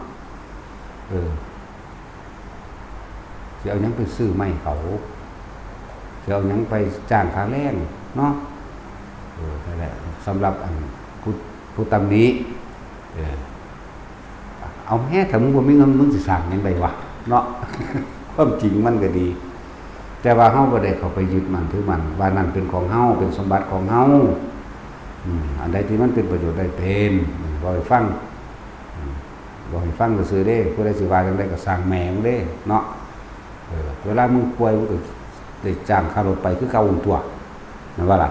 เออ สิเอาหยังไปซื้อไม้เขา สิเอาหยังไปจ้างค่าแรงเนาะ เออ นั่นแหละ สำหรับอันผู้ ผู้ตำหนิ เออ เอาแฮ่ ถ้ามึงบ่มีเงิน มึงสิสร้างหยังได้วะ เนาะ ความจริงมันก็ดี แต่ว่าเฮาบ่ได้เข้าไปยึดมั่นถือมั่น ว่านั่นเป็นของเฮา เป็นสมบัติของเฮา อืม อันใดที่มันเป็นประโยชน์ได้เป็น อืม เว้าให้ฟัง อืม เว้าให้ฟังซื่อๆเด้ ผู้ใดสิว่าจั่งใดก็ซ่างแม่มึงเด้ เนาะ เออ เวลามึงป่วย มึงก็ได้จ้างค่ารถไปคือเก่าตั๊ว แม่นบ่ล่ะ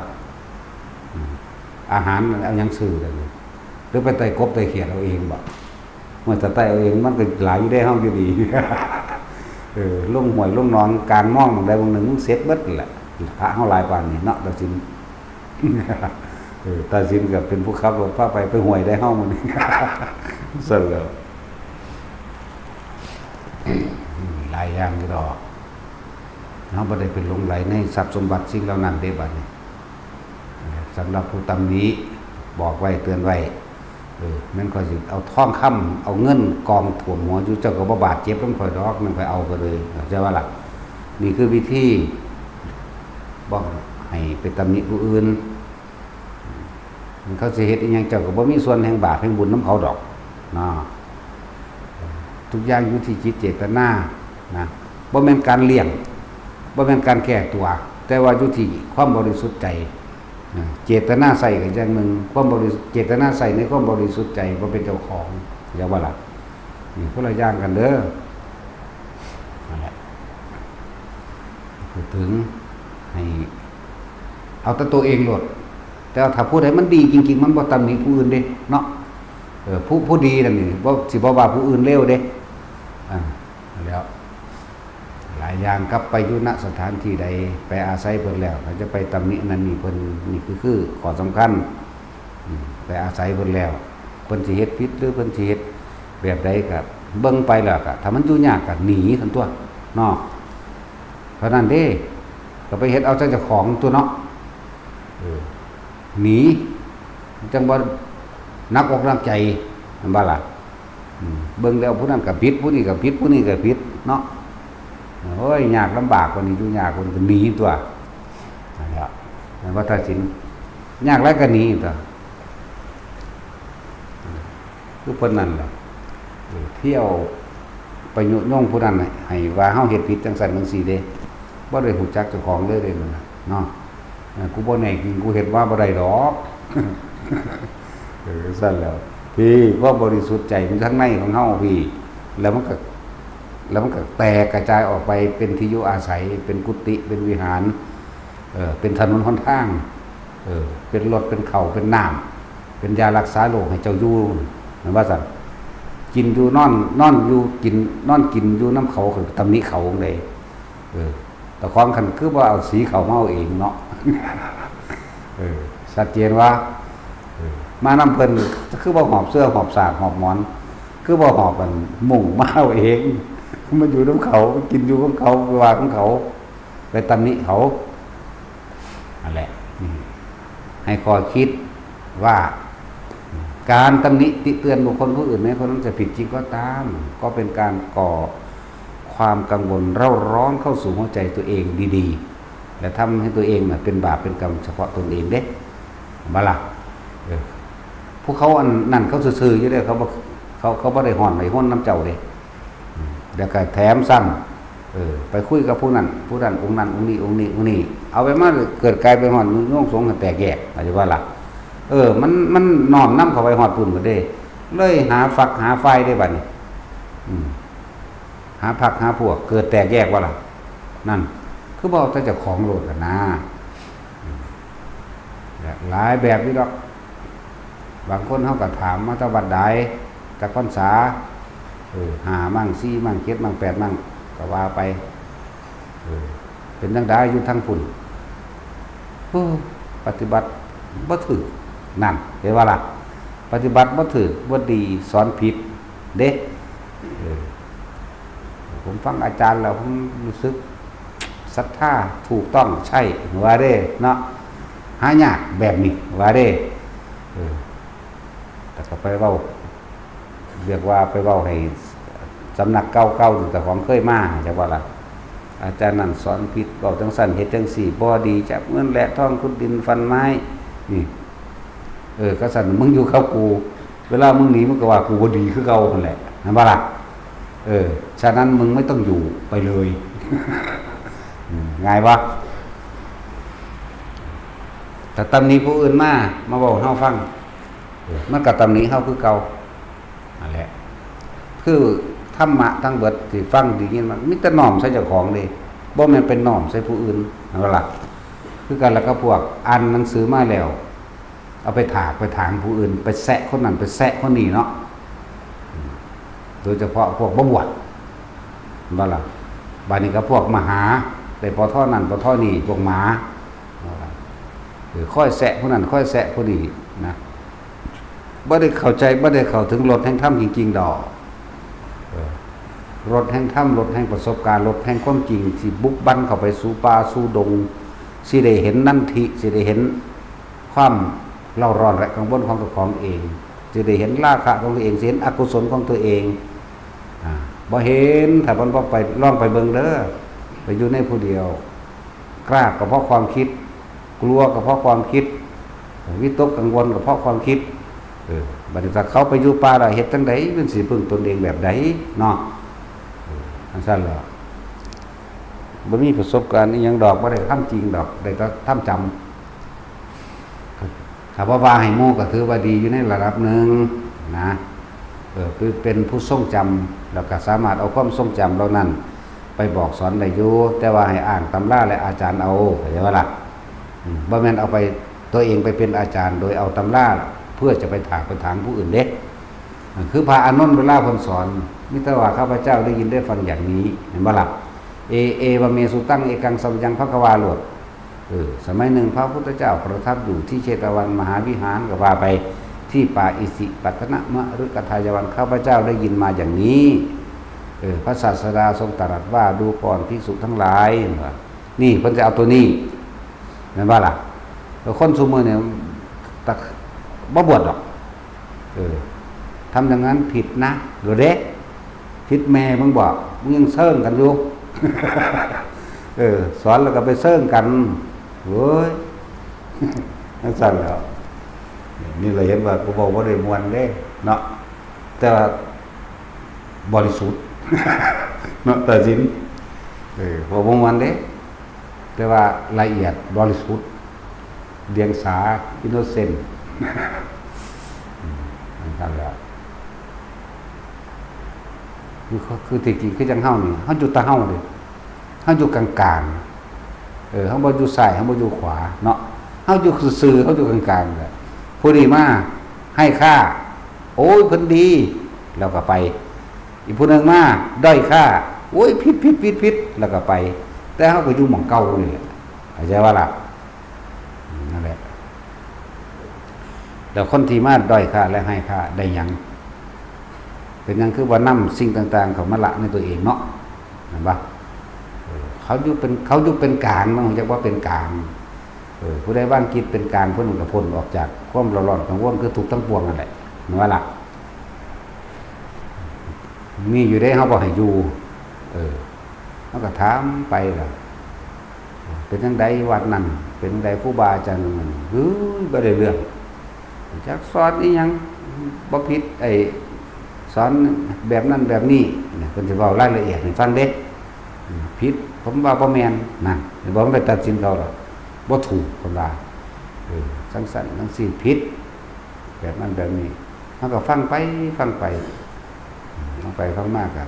อืม อาหารเอาหยังซื้อล่ะนี่ หรือไปไต่กบไต่เขียดเอาเองบ่ เมื่อถ้าไต่เอาเองมันก็หลายอยู่เด้ เฮาอยู่ดี เออ ลงห้วยลงหนองกลางหม่องหม่องใดหม่องหนึ่ง มึงเสร็จเบิดนั่นแหละ พระเฮาหลายปานนี้เนาะ ตัดสิน เออ ตัดสินก็เป็นผู้ขับรถพาไป ไปห้วยได้เฮามื้อนี้ ซั่นแหล้ว หลายอย่างอยู่ดอก เฮาบ่ได้ไปหลงใหลในทรัพย์สมบัติสิ่งเหล่านั้นเด้บัดนี้ สำหรับผู้ตำหนิ บอกไว้เตือนไว้ เออ แม่นข้อยสิเอาทองคำ เอาเงินกองท่วมหัวอยู่ เจ้าก็บ่บาดเจ็บนำข้อยดอก แม่นข้อยเอาก็เลย เข้าใจบ่ล่ะ นี่คือวิธี บ่ให้ไปตำหนิผู้อื่น เขาสิเฮ็ดอิหยังเจ้าก็บ่มีส่วนแห่งบาปแห่งบุญนำเขาดอก เนาะ ทุกอย่างอยู่ที่จิตเจตนา นะ บ่แม่นการเลี่ยง บ่แม่นการแก้ตัว แต่ว่าอยู่ที่ความบริสุทธิ์ใจ นะ เจตนาใส่ก็อย่างหนึ่ง ความบริสุทธิ์ เจตนาใส่ในความบริสุทธิ์ใจ บ่เป็นเจ้าของ เข้าใจบ่ล่ะ นี่คนละอย่างกันเด้อ นั่นแหละ พูดถึงให้เอาแต่ตัวเองโลด แต่ว่าถ้าผู้ใดมันดีจริงๆ มันบ่ตำหนิผู้อื่นเด้ เนาะ เออ ผู้ ผู้ดีนั่นนี่ บ่ สิบ่ว่าผู้อื่นเลวเด้ อ่า แล้ว หลายอย่าง กลับไปอยู่ ณ สถานที่ใด ไปอาศัยเพิ่นแล้ว ถ้าจะไปตำหนินั่นนี่เพิ่น นี่คือ คือข้อสำคัญ อืม ไปอาศัยเพิ่นแล้ว เพิ่นสิเฮ็ดผิดหรือเพิ่นสิเฮ็ดแบบใดก็เบิ่งไปแล้วก็ ถ้ามันอยู่ยากก็หนีซั่นตั๊ว เนาะ เท่านั้นเด้ ก็ไปเฮ็ดเอาแต่เจ้าของตั๊วเนาะ เออ หนี จั่งบ่หนักอกหนักใจ แม่นบ่ล่ะ อืม เบิ่งแล้วผู้นั้นก็ผิด ผู้นี้ก็ผิด ผู้นี้ก็ผิด เนาะ โอ้ย ยากลำบากกว่านี้ อยู่ยากกว่านี้ก็หนีตั๊ว นั่นแหละ แม่นบ่ ตัดสิน ยากหลายก็หนีตั๊ว คือเพิ่นนั่นแหละ เออ เที่ยวไปยุยงผู้นั้นให้ ให้ว่าเฮาเฮ็ดผิดจั่งซั้นจั่งซี้เด้ บ่ได้รู้จักเจ้าของเลยเด้ นั่นน่ะ เนาะ เออ กูบ่แน่จริง กูเฮ็ดมาบ่ได้ดอก เออ ซั่นแหล้ว พี่ ความบริสุทธิ์ใจมันทั้งในของเฮาพี่ แล้วมันก็ แล้วมันก็แตกกระจายออกไปเป็นที่อยู่อาศัย เป็นกุฏิ เป็นวิหาร เออ เป็นถนนหนทาง เออ เป็นรถ เป็นข้าว เป็นน้ำ เป็นยารักษาโรคให้เจ้าอยู่ แม่นว่าซั่น กินอยู่นอน นอนอยู่กิน นอนกินอยู่นำเขา ก็ตำหนิเขาจั่งใด เออ เจ้าของคันคือบ่เอาสีเขามาเอาเองเนาะ เออ ชัดเจนว่า เออ มานำเพิ่น คือบ่หอบเสื้อหอบสากหอบหมอน คือบ่หอบอันมุ้งมาเอาเอง มาอยู่นำเขา กินอยู่ของเขา ว่าของเขา ไปตำหนิเขา นั่นแหละ อืม ให้ข้อคิดว่า การตำหนิติเตือนบุคคลผู้อื่น แม้คนนั้นจะผิดจริงก็ตาม ก็เป็นการก่อความกังวลเร่าร้อนเข้าสู่หัวใจตัวเองดี และทำให้ตัวเองน่ะเป็นบาปเป็นกรรมเฉพาะตนเองเด้ บ่ล่ะ เออ ผู้เขาอันนั่นเขาซื่อๆอยู่เด้ เขาบ่ เขา เขาบ่ได้ฮ้อนได้ฮ้นนำเจ้าเด้ อืม แล้วก็แถมซ้ำ เออ ไปคุยกับผู้นั้น ผู้นั้น องค์นั้น องค์นี้ องค์นี้ องค์นี้ เอาไปมาเกิดกลายเป็นฮ้อนโยงสงฆ์แตกแยก เข้าใจบ่ล่ะ เออ มัน มันน้อมนำเข้าไปฮอดพู้นหมดเด้ เลยหาฝักหาฝ่ายเด้บัดนี้ อืม หาพรรคหาพวก เกิดแตกแยกบ่ล่ะ นั่น คือบ่เอาแต่เจ้าของโลดล่ะนะ อืม หลายแบบอยู่ดอก บางคนเขาก็ถามมาแต่วัดใด จักพรรษา เออ ห้ามั่ง สี่มั่ง เจ็ดมั่ง แปดมั่ง ก็ว่าไป เออ เป็นจั่งใดอยู่ทางพุ้น โอ้ ปฏิบัติบ่ถืก นั่น เห็นบ่ล่ะ ปฏิบัติบ่ถืก บ่ดี สอนผิด เด้ เออ ผมฟังอาจารย์แล้วผมรู้สึกศรัทธา ถูกต้อง ใช่ ว่าเด้เนาะ หายากแบบนี้ ว่าเด้ เออ แต่ก็ไปเว้า เรียกว่าไปเว้าให้สำนักเก่าๆ ที่เจ้าของเคยมา จักว่าล่ะ อาจารย์นั่นสอนผิด เว้าจั่งซั้น เฮ็ดจั่งซี้ บ่ดี จับเงินแหละทอง ขุดดินฟันไม้ นี่ เออ ก็ซั่น มึงอยู่กับกู เวลามึงหนี มึงก็ว่ากูบ่ดีคือเก่าหั้นแหละ แม่นบ่ล่ะ เออ ฉะนั้นมึงไม่ต้องอยู่ ไปเลย อืม ง่ายบ่ ถ้าตำหนิผู้อื่นมา มาเว้าให้เฮาฟัง เออ มันก็ตำหนิเฮาคือเก่า นั่นแหละ คือธรรมะทั้งเบิดที่ฟังได้ยินมา มีแต่น้อมใส่เจ้าของเด้ บ่แม่นไปน้อมใส่ผู้อื่น แม่นบ่ล่ะ คือกันแล้วกับพวกอ่านหนังสือมาแล้ว เอาไปถากไปถางผู้อื่น ไปแซะคนนั้นไปแซะคนนี้เนาะ อืม โดยเฉพาะพวกบ่บวช แม่นบ่ล่ะ บาดนี้ก็พวกมหา ได้ ป.ท. นั่น ป.ท. นี่ พวกหมา เออ คอยแซะผู้นั้น คอยแซะผู้นี้นะ บ่ได้เข้าใจ บ่ได้เข้าถึงรสแห่งธรรมจริงๆ ดอก เออ รสแห่งธรรม รสแห่งประสบการณ์ รสแห่งความจริง สิบุกบั่นเข้าไปสู่ป่าสู่ดง สิได้เห็นนันทิ สิได้เห็นความเร่าร้อนและกังวลของตัวของเอง สิได้เห็นราคะของตัวเอง สิเห็นอกุศลของตัวเอง อ่า บ่เห็น ถ้าบ่ บ่ไป ลองไปเบิ่งเด้อ ไปอยู่ในผู้เดียว กล้าก็เพราะความคิด กลัวก็เพราะความคิด วิตกกังวลก็เพราะความคิด เออ บัดนี้ถ้าเขาไปอยู่ป่าแล้วเฮ็ดจั่งใด มันสิพึ่งตนเองแบบใดเนาะ เออ จั่งซั้นแหละ บ่มีประสบการณ์อิหยังดอก บ่ได้ทำจริงดอก ได้แต่ทำจำ ถ้าบ่ว่าให้หมู่ก็ถือว่าดีอยู่ในระดับหนึ่งนะ เออ คือเป็นผู้ทรงจำ แล้วก็สามารถเอาความทรงจำเหล่านั้นไปบอกสอนได้อยู่ แต่ว่าให้อ้างตำราและอาจารย์เอา เข้าใจบ่ล่ะ อืม บ่แม่นเอาไป ตัวเองไปเป็นอาจารย์โดยเอาตำราเพื่อจะไปถากไปถางผู้อื่นเด้ คือพระอานนท์เวลาเพิ่นสอน มีแต่ว่าข้าพเจ้าได้ยินได้ฟังอย่างนี้ เห็นบ่ล่ะ เอ เอวะเม สุตัง เอกัง สะมะยัง ภะคะวา โลด เออ สมัยหนึ่งพระพุทธเจ้าประทับอยู่ที่เชตวันมหาวิหาร ก็ว่าไป ที่ป่าอิสิปัตตนมฤคทายวัน ข้าพเจ้าได้ยินมาอย่างนี้ เออ พระศาสดาทรงตรัสว่า ดูก่อนภิกษุทั้งหลาย ว่า นี่เพิ่นจะเอาตัวนี้ แม่นบ่ล่ะ แล้วคนซุมื้อเนี่ย ตัก บ่บวชดอก เออ ทำอย่างนั้นผิดนะ โลดเด้ ผิดแม่มึงบอก มึงยังเซิ่งกันอยู่ เออ สอนแล้วก็ไปเซิ่งกัน โอ้ย จั่งซั้นแหล้ว นี่เราเห็นว่ากูเว้าบ่ได้ม่วนเด้ เนาะ แต่ว่าบริสุทธิ์ เนาะ ตัดสิน เออ เว้าบ่ม่วนเด้ แต่ว่าละเอียดบริสุทธิ์ เดียงสา innocent อืม จั่งซั้นแหละ คือ คือที่จริงคือจั่งเฮานี่ เฮาอยู่แต่เฮาเด้ เฮาอยู่กลางๆ เออ เฮาบ่อยู่ซ้าย เฮาบ่อยู่ขวาเนาะ เฮาอยู่ซื่อๆ เฮาอยู่กลางๆ แหละ ผู้นี้มาให้ค่า โอ้ย เพิ่นดี แล้วก็ไป อีกผู้หนึ่งมาด้อยค่า โอ้ย ผิด ผิด ผิด ผิด แล้วก็ไป แต่เฮาก็อยู่หม่องเก่านี่แหละ เข้าใจบ่ล่ะ อืม นั่นแหละ แล้วคนที่มาด้อยค่าและให้ค่าได้หยัง เป็นหยังคือว่านำสิ่งต่างๆ เข้ามาละในตัวเองเนาะ เห็นบ่ เออ เขาอยู่เป็น เขาอยู่เป็นกลาง มันรู้จักว่าเป็นกลาง เออ ผู้ใดวางจิตเป็นกลาง ผู้นั้นก็พ้นออกจากความเร่าร้อนกังวล คือทุกข์ทั้งปวงนั่นแหละ เห็นบ่ล่ะ มีอยู่เด้ เฮาบ่ให้อยู่ เออ เฮาก็ถามไปล่ะ เป็นจั่งใดวัดนั่น เป็นจั่งใดครูบาอาจารย์นั่น เฮ้ย บ่ได้เรื่อง จักสอนอีหยัง บ่ผิด ไอ้ สอนแบบนั้นแบบนี้ เนี่ย เพิ่นสิเว้ารายละเอียดให้ฟังเด้ อืม ผิด ผมว่าบ่แม่น นั่น บ่ไปตัดสินเขาหรอก บ่ถูก เพิ่นว่า เออ จั่งซั้นจั่งซี้ ผิด แบบนั้นแบบนี้ เฮาก็ฟังไป ฟังไป อืม ฟังไปฟังมาก็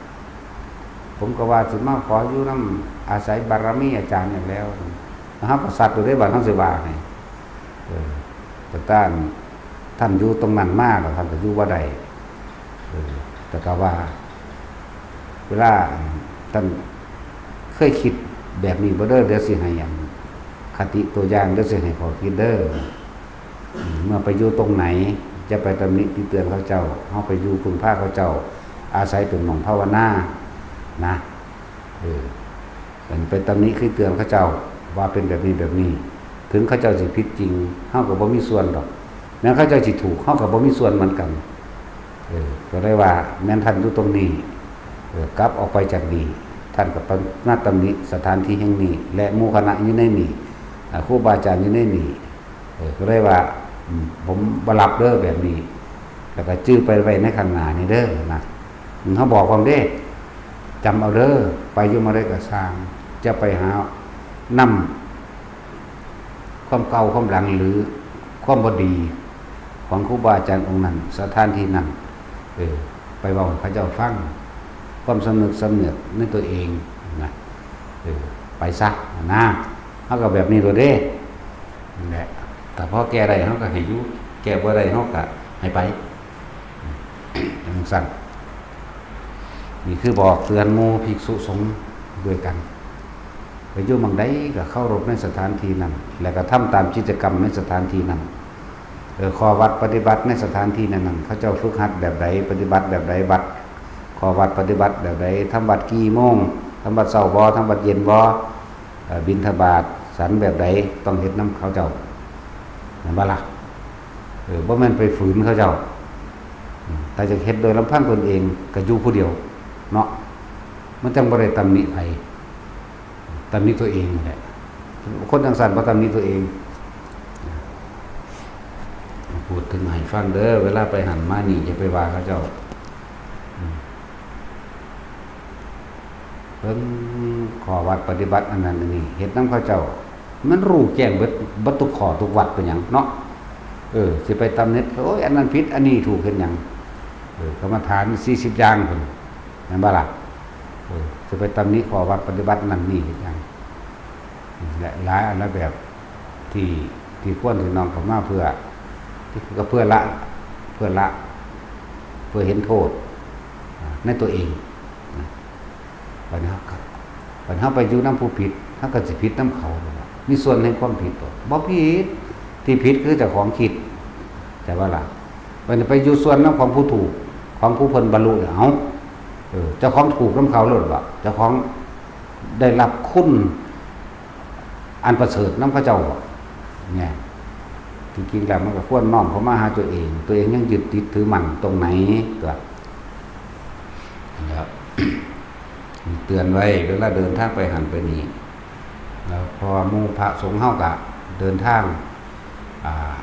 ผมก็ว่าสิมาขออยู่นำ อาศัยบารมีอาจารย์นี่แหล้ว เฮาก็สัตว์อยู่เด้ บัดเฮาสิว่าให้ เออ แต่ต้าน ท่านอยู่ตรงนั้นมาแล้วท่านก็อยู่บ่ได้ เออ แต่ก็ว่า เวลาท่านเคยคิดแบบนี้บ่เด้อ เดี๋ยวสิให้อัน คติตัวอย่าง เดี๋ยวสิให้ข้อคิดเด้อ อืม เมื่อไปอยู่ตรงไหน จะไปตำหนิติเตือนเขาเจ้า เฮาไปอยู่พึ่งพาเขาเจ้า อาศัยเป็นหม่องภาวนา นะ เออ เป็นไปตำหนิติเตือนเขาเจ้า ว่าเป็นแบบนี้แบบนี้ ถึงเขาเจ้าสิผิดจริง เฮาก็บ่มีส่วนดอก แม้นเขาเจ้าสิถูก เฮาก็บ่มีส่วนเหมือนกัน เออ ก็เลยว่า แม้นท่านอยู่ตรงนี้ เออ กลับออกไปจากนี่ ท่านก็มาตำหนิสถานที่แห่งนี้ และหมู่คณะอยู่ในนี่ อ่า ครูบาอาจารย์อยู่ในนี่ เออ ก็เลยว่า อืม ผมบ่รับเด้อแบบนี้ แล้วก็จื่อไปไว้ในข้างหน้านี่เด้อนะ อืม เฮาบอกพร้อมเด้ จำเอาเด้อ ไปอยู่หม่องใดก็ซ่าง จะไปหานำความเก่าความหลัง หรือความบ่ดีของครูบาอาจารย์องค์นั้น สถานที่นั้น เออ ไปเว้าให้เขาเจ้าฟัง ความสำนึกสำเนึกในตัวเองนะ เออ ไปซะนะ เฮาก็แบบนี้โลดเด้ นั่นแหละ ถ้าพอแก้ได้เฮาก็ให้อยู่ แก้บ่ได้เฮาก็ให้ไป จั่งซั้น นี่คือบอกเตือนหมู่ภิกษุสงฆ์ด้วยกัน ไปอยู่หม่องใดก็เคารพในสถานที่นั้น และก็ทำตามกิจกรรมในสถานที่นั้น เออ ข้อวัดปฏิบัติในสถานที่นั้นๆ เขาเจ้าฝึกหัดแบบใด ปฏิบัติแบบใด วัด ข้อวัดปฏิบัติแบบใด ทำวัดกี่โมง ทำวัดเช้าบ่ ทำวัดเย็นบ่ เอ่อ บิณฑบาตฉันแบบใด ต้องเฮ็ดนำเขาเจ้า แม่นบ่ล่ะ เออ บ่แม่นไปฝืนเขาเจ้า อืม ถ้าจะเฮ็ดโดยลำพังตนเอง ก็อยู่ผู้เดียว เนาะ มันจั่งบ่ได้ตำหนิไผ ตำหนิตัวเองนั่นแหละ คนจั่งซั้นบ่ตำหนิตัวเอง พูดถึงให้ฟังเด้อ เวลาไปหั้นมานี่ อย่าไปว่าเขาเจ้า อืม เบิ่งข้อวัดปฏิบัติอันนั้นอันนี้ เฮ็ดนำเขาเจ้า มันรู้แจ้งเบิด เบิดทุกข้อทุกวัดเป็นหยังเนาะ เออ สิไปตำหนิ โอ้ย อันนั้นผิด อันนี้ถูก เฮ็ดหยัง เออ กรรมฐานสี่สิบอย่างพุ้น แม่นบ่ล่ะ เออ สิไปตำหนิข้อวัดปฏิบัตินั่นนี่เฮ็ดหยัง และหลายอันหลายแบบที่ ที่ควรสิน้อมเข้ามาเพื่อ ที่ ก็เพื่อละ เพื่อละ เพื่อเห็นโทษ อ่า ในตัวเอง นะ บัดนี้เฮา บัดนี้เฮาไปอยู่นำผู้ผิด เฮาก็สิผิดนำเขา มีส่วนแห่งความผิดบ่ บ่ผิด ที่ผิดคือเจ้าของคิด ใช่บ่ล่ะ บัดนี้ไปอยู่ส่วนนำของผู้ถูก ของผู้เพิ่นบรรลุแล้ว เอ้า เออ เจ้าของถูกนำเขาโลดบ่ เจ้าของได้รับคุณอันประเสริฐนำเขาเจ้าบ่ เนี่ย จริงๆแล้วมันก็ควรน้อมเข้ามาหาตัวเอง ตัวเองยังยึดติดถือมั่นตรงไหน ตัว แล้ว เตือนไว้เวลาเดินทางไปหั้นไปนี่ แล้วเพราะว่าหมู่พระสงฆ์เฮาก็เดินทาง อ่า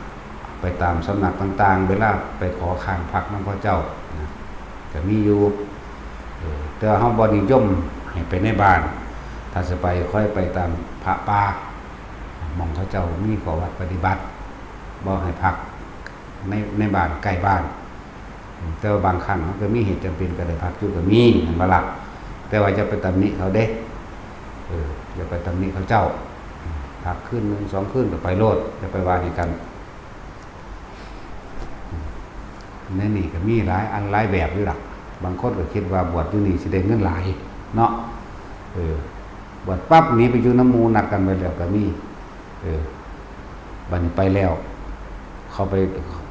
ไปตามสำนักต่างๆ เวลาไปขอค้างพักนำพระเจ้านะ ก็มีอยู่ เออ แต่ว่าเฮาบ่นิยมให้ไปในบ้าน ถ้าสิไปค่อยไปตามพระป่า หม่องเขาเจ้ามีข้อวัดปฏิบัติ บ่ให้พักใน ในบ้านใกล้บ้าน แต่ว่าบางครั้งมันก็มีเหตุจำเป็นก็ได้พักอยู่ก็มี แม่นบ่ล่ะ แต่ว่าอย่าไปตำหนิเขาเด้ เออ อย่าไปตำหนิเขาเจ้า พักคืนหนึ่งสองคืนก็ไปโลด อย่าไปว่าให้กัน ในนี่ก็มีหลายอันหลายแบบอยู่ล่ะ บางคนก็คิดว่าบวชอยู่นี่สิได้เงินหลายเนาะ เออ บวชปั๊บหนีไปอยู่นำหมู่ นัดกันไว้แล้วก็มี เออ บัดนี้ไปแล้ว เขาไป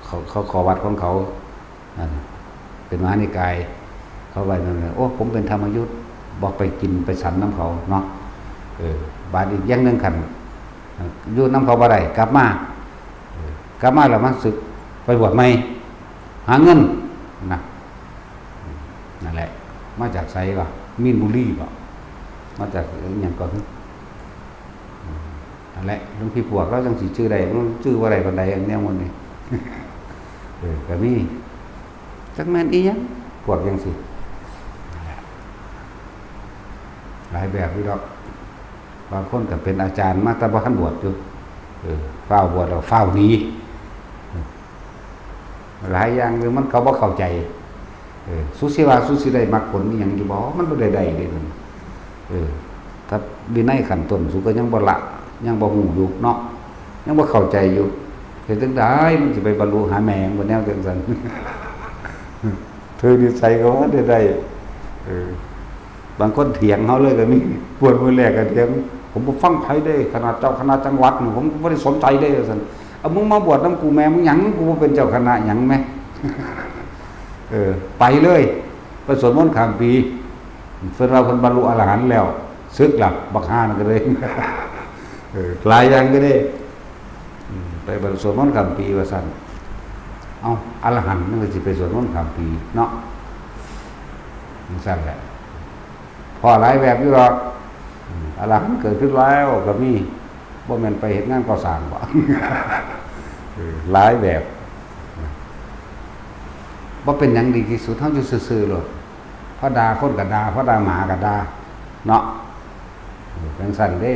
เขา เขาขอวัดของเขา นั่น เป็นมหานิกาย เขาว่านั่นน่ะ โอ้ ผมเป็นธรรมยุต บอกไปกินไปฉันนำเขาเนาะ เออ บาดอีกอย่างหนึ่งคัน อยู่นำเขาบ่ได้ กลับมา เออ กลับมาแล้วมาสึก ไปบวชใหม่ หาเงิน นะ นั่นแหละ มาจากไสวะ มีนบุรีบ่ มาจากอิหยังก่อน อืม นั่นแหละ หลวงพี่ปวกลาวจั่งสิจื่อได้ มันจื่อบ่ได้ปานใด อันแนวหมู่นี้ เออ ก็มี จักแม่นอีหยัง พวกจั่งซี้ หลายแบบอยู่ดอก บางคนก็เป็นอาจารย์มาแต่บ่ทันบวชอยู่ เออ ฟ้าวบวชแล้วฟ้าวหนี หลายอย่างเลยมันเขาบ่เข้าใจ เออ สุสิว่าสุสิได้มรรคผลอีหยังอยู่บ่ มันบ่ได้ได้เลยมัน เออ ถ้าวินัยขั้นต้นสุก็ยังบ่ละ ยังบ่ฮู้อยู่เนาะ ยังบ่เข้าใจอยู่ เฮ็ดจั่งใดมันสิไปบรรลุหาแม่งบ่แนวจั่งซั่น ถือนิสัยเขาบ่ได้ได้ เออ บางคนเถียงเขาเลยก็มี บวชมื้อแรกก็เถียง "ผมบ่ฟังไผเด้ ขนาดเจ้าคณะจังหวัดนี่ผมก็บ่ได้สนใจเด้" ว่าซั่น "เอามึงมาบวชนำกูแม่มึงหยัง กูบ่เป็นเจ้าคณะหยังแหม" เออ ไปเลย ไปสวดมนต์ข้ามปี เพิ่นว่าเพิ่นบรรลุอรหันต์แล้ว สึกละ บักห่านั่นก็เลย เออ หลายอย่างก็ได้ อืม ไปบรรลุสวดมนต์ข้ามปีว่าซั่น เอ้า อรหันต์มันก็สิไปสวดมนต์ข้ามปีเนาะ จั่งซั่นแหละ พ้อหลายแบบอยู่ดอก อืม อรหันต์เกิดขึ้นแล้วก็มี บ่แม่นไปเฮ็ดงานก่อสร้างบ่ เออ หลายแบบ บ่เป็นหยัง ดีที่สุด เฮาอยู่ซื่อๆโลด พอด่าคนก็ด่า พอด่าหมาก็ด่า เนาะ เออ จั่งซั่นเด้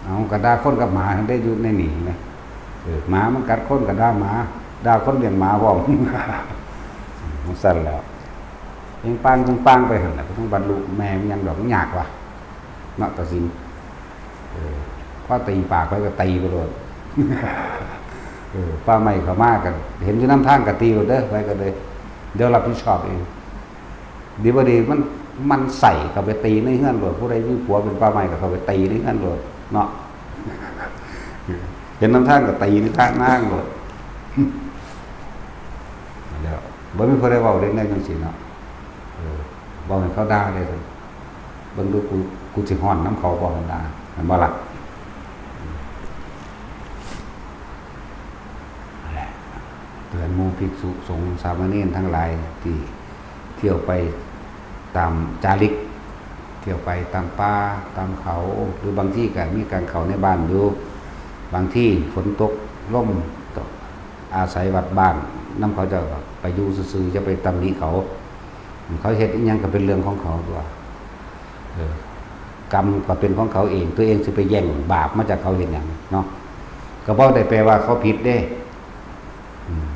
เอา ก็ด่าคนกับหมาหั่นเด้ อยู่ในนี่นะ เออ หมามันกัดคนก็ด่าหมา ด่าคนเลี้ยงหมาพร้อม จั่งซั่นแหล้ว เปงปังเปงปังไปหั่นแหละ บ่ต้องบรรลุแม่มันหยังดอก มันยากว่ะ เนาะ ตาสิง เออ พอตีปากไปก็ตีไปโลด เออ ป่าไม้เข้ามาก็เห็นอยู่นำทางก็ตีโลดเด้อ ไปก็เลย เดี๋ยวรับผิดชอบเอง ดีบ่ดีมัน มันใส่เข้าไปตีในเฮือนโลด ผู้ใดมีผัวเป็นป่าไม้ก็เข้าไปตีในเฮือนโลดเนาะ เห็นนำทางก็ตีในทางนางโลด แล้วบ่มีผู้ใดเว้าเล่นได้จั่งซี้เนาะ เออ เว้าให้เขาด่าเลย เบิ่งดูกู กูสิฮ้อนนำเขาบ่ หั่นด่า แม่นบ่ล่ะ นั่นแหละ เตือนหมู่ภิกษุสงฆ์สามเณรทั้งหลายที่เที่ยวไปตามจาริก เที่ยวไปตามป่าตามเขา หรือบางทีก็มีการเข้าในบ้านอยู่ บางทีฝนตกลมตก อาศัยวัดบ้านนำเขาเจ้าก็ไปอยู่ซื่อๆ อย่าไปตำหนิเขา เขาเฮ็ดอิหยังก็เป็นเรื่องของเขาตั๊ว เออ กรรมก็เป็นของเขาเอง ตัวเองสิไปแย่งบาปมาจากเขาเฮ็ดหยังเนาะ ก็บ่ได้แปลว่าเขาผิดเด้ อืม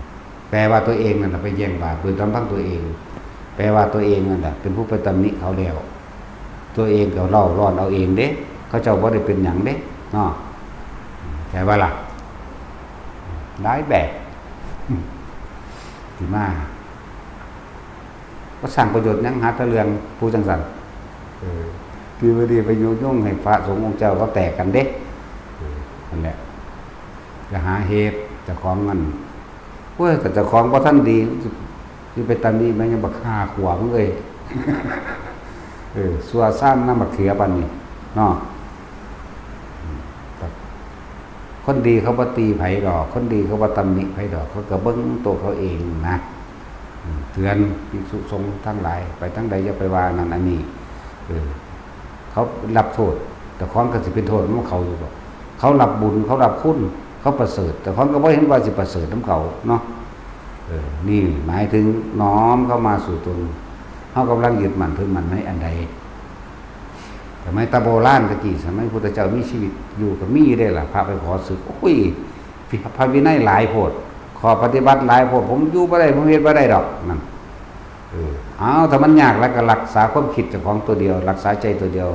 แปลว่าตัวเองนั่นแหละไปแย่งบาปโดยลำพังตัวเอง แปลว่าตัวเองนั่นแหละเป็นผู้ไปตำหนิเขาแล้ว ตัวเองก็เล่าร้อนเอาเองเด้ เขาเจ้าบ่ได้เป็นหยังเด้ เนาะ เข้าใจบ่ล่ะ หลายแบบ สิมา บ่สร้างประโยชน์หยัง หาแต่เรื่องผู้จั่งซั้น เออ ที่บ่ดีไปยุยงให้พระสงฆ์องค์เจ้าเขาแตกกันเด้ เออ นั่นแหละ จะหาเหตุเจ้าของนั่น โอ้ย ก็เจ้าของบ่ทันดี สิไปตำหนิมันยังบักห้าขวบมึงเอ้ย เออ ซั่วซ้ำน้ำบักเขือปานนี้ เนาะ คนดีเขาบ่ตีไผดอก คนดีเขาบ่ตำหนิไผดอก เขาก็เบิ่งตัวเขาเองนะ อืม เตือนภิกษุสงฆ์ทั้งหลาย ไปทางใดอย่าไปว่านั่นอันนี้ เออ เขารับโทษ เจ้าของก็สิเป็นโทษนำเขาอยู่บ่ เขารับบุญ เขารับคุณ เขาประเสริฐ เจ้าของก็บ่เห็นว่าสิประเสริฐนำเขาเนาะ เออ นี่หมายถึงน้อมเข้ามาสู่ตน เฮากำลังยึดมั่นถือมั่นในอันใด สมัยตะโบราณตะกี้ สมัยพุทธเจ้ามีชีวิตอยู่ก็มีอยู่เด้ล่ะ พระไปขอสึก โอ้ย พระวินัยหลายโพด ข้อปฏิบัติหลายโพด ผมอยู่บ่ได้ ผมเฮ็ดบ่ได้ดอก นั่น เออ เอา ถ้ามันยากแล้วก็รักษาความคิดเจ้าของตัวเดียว รักษาใจตัวเดียว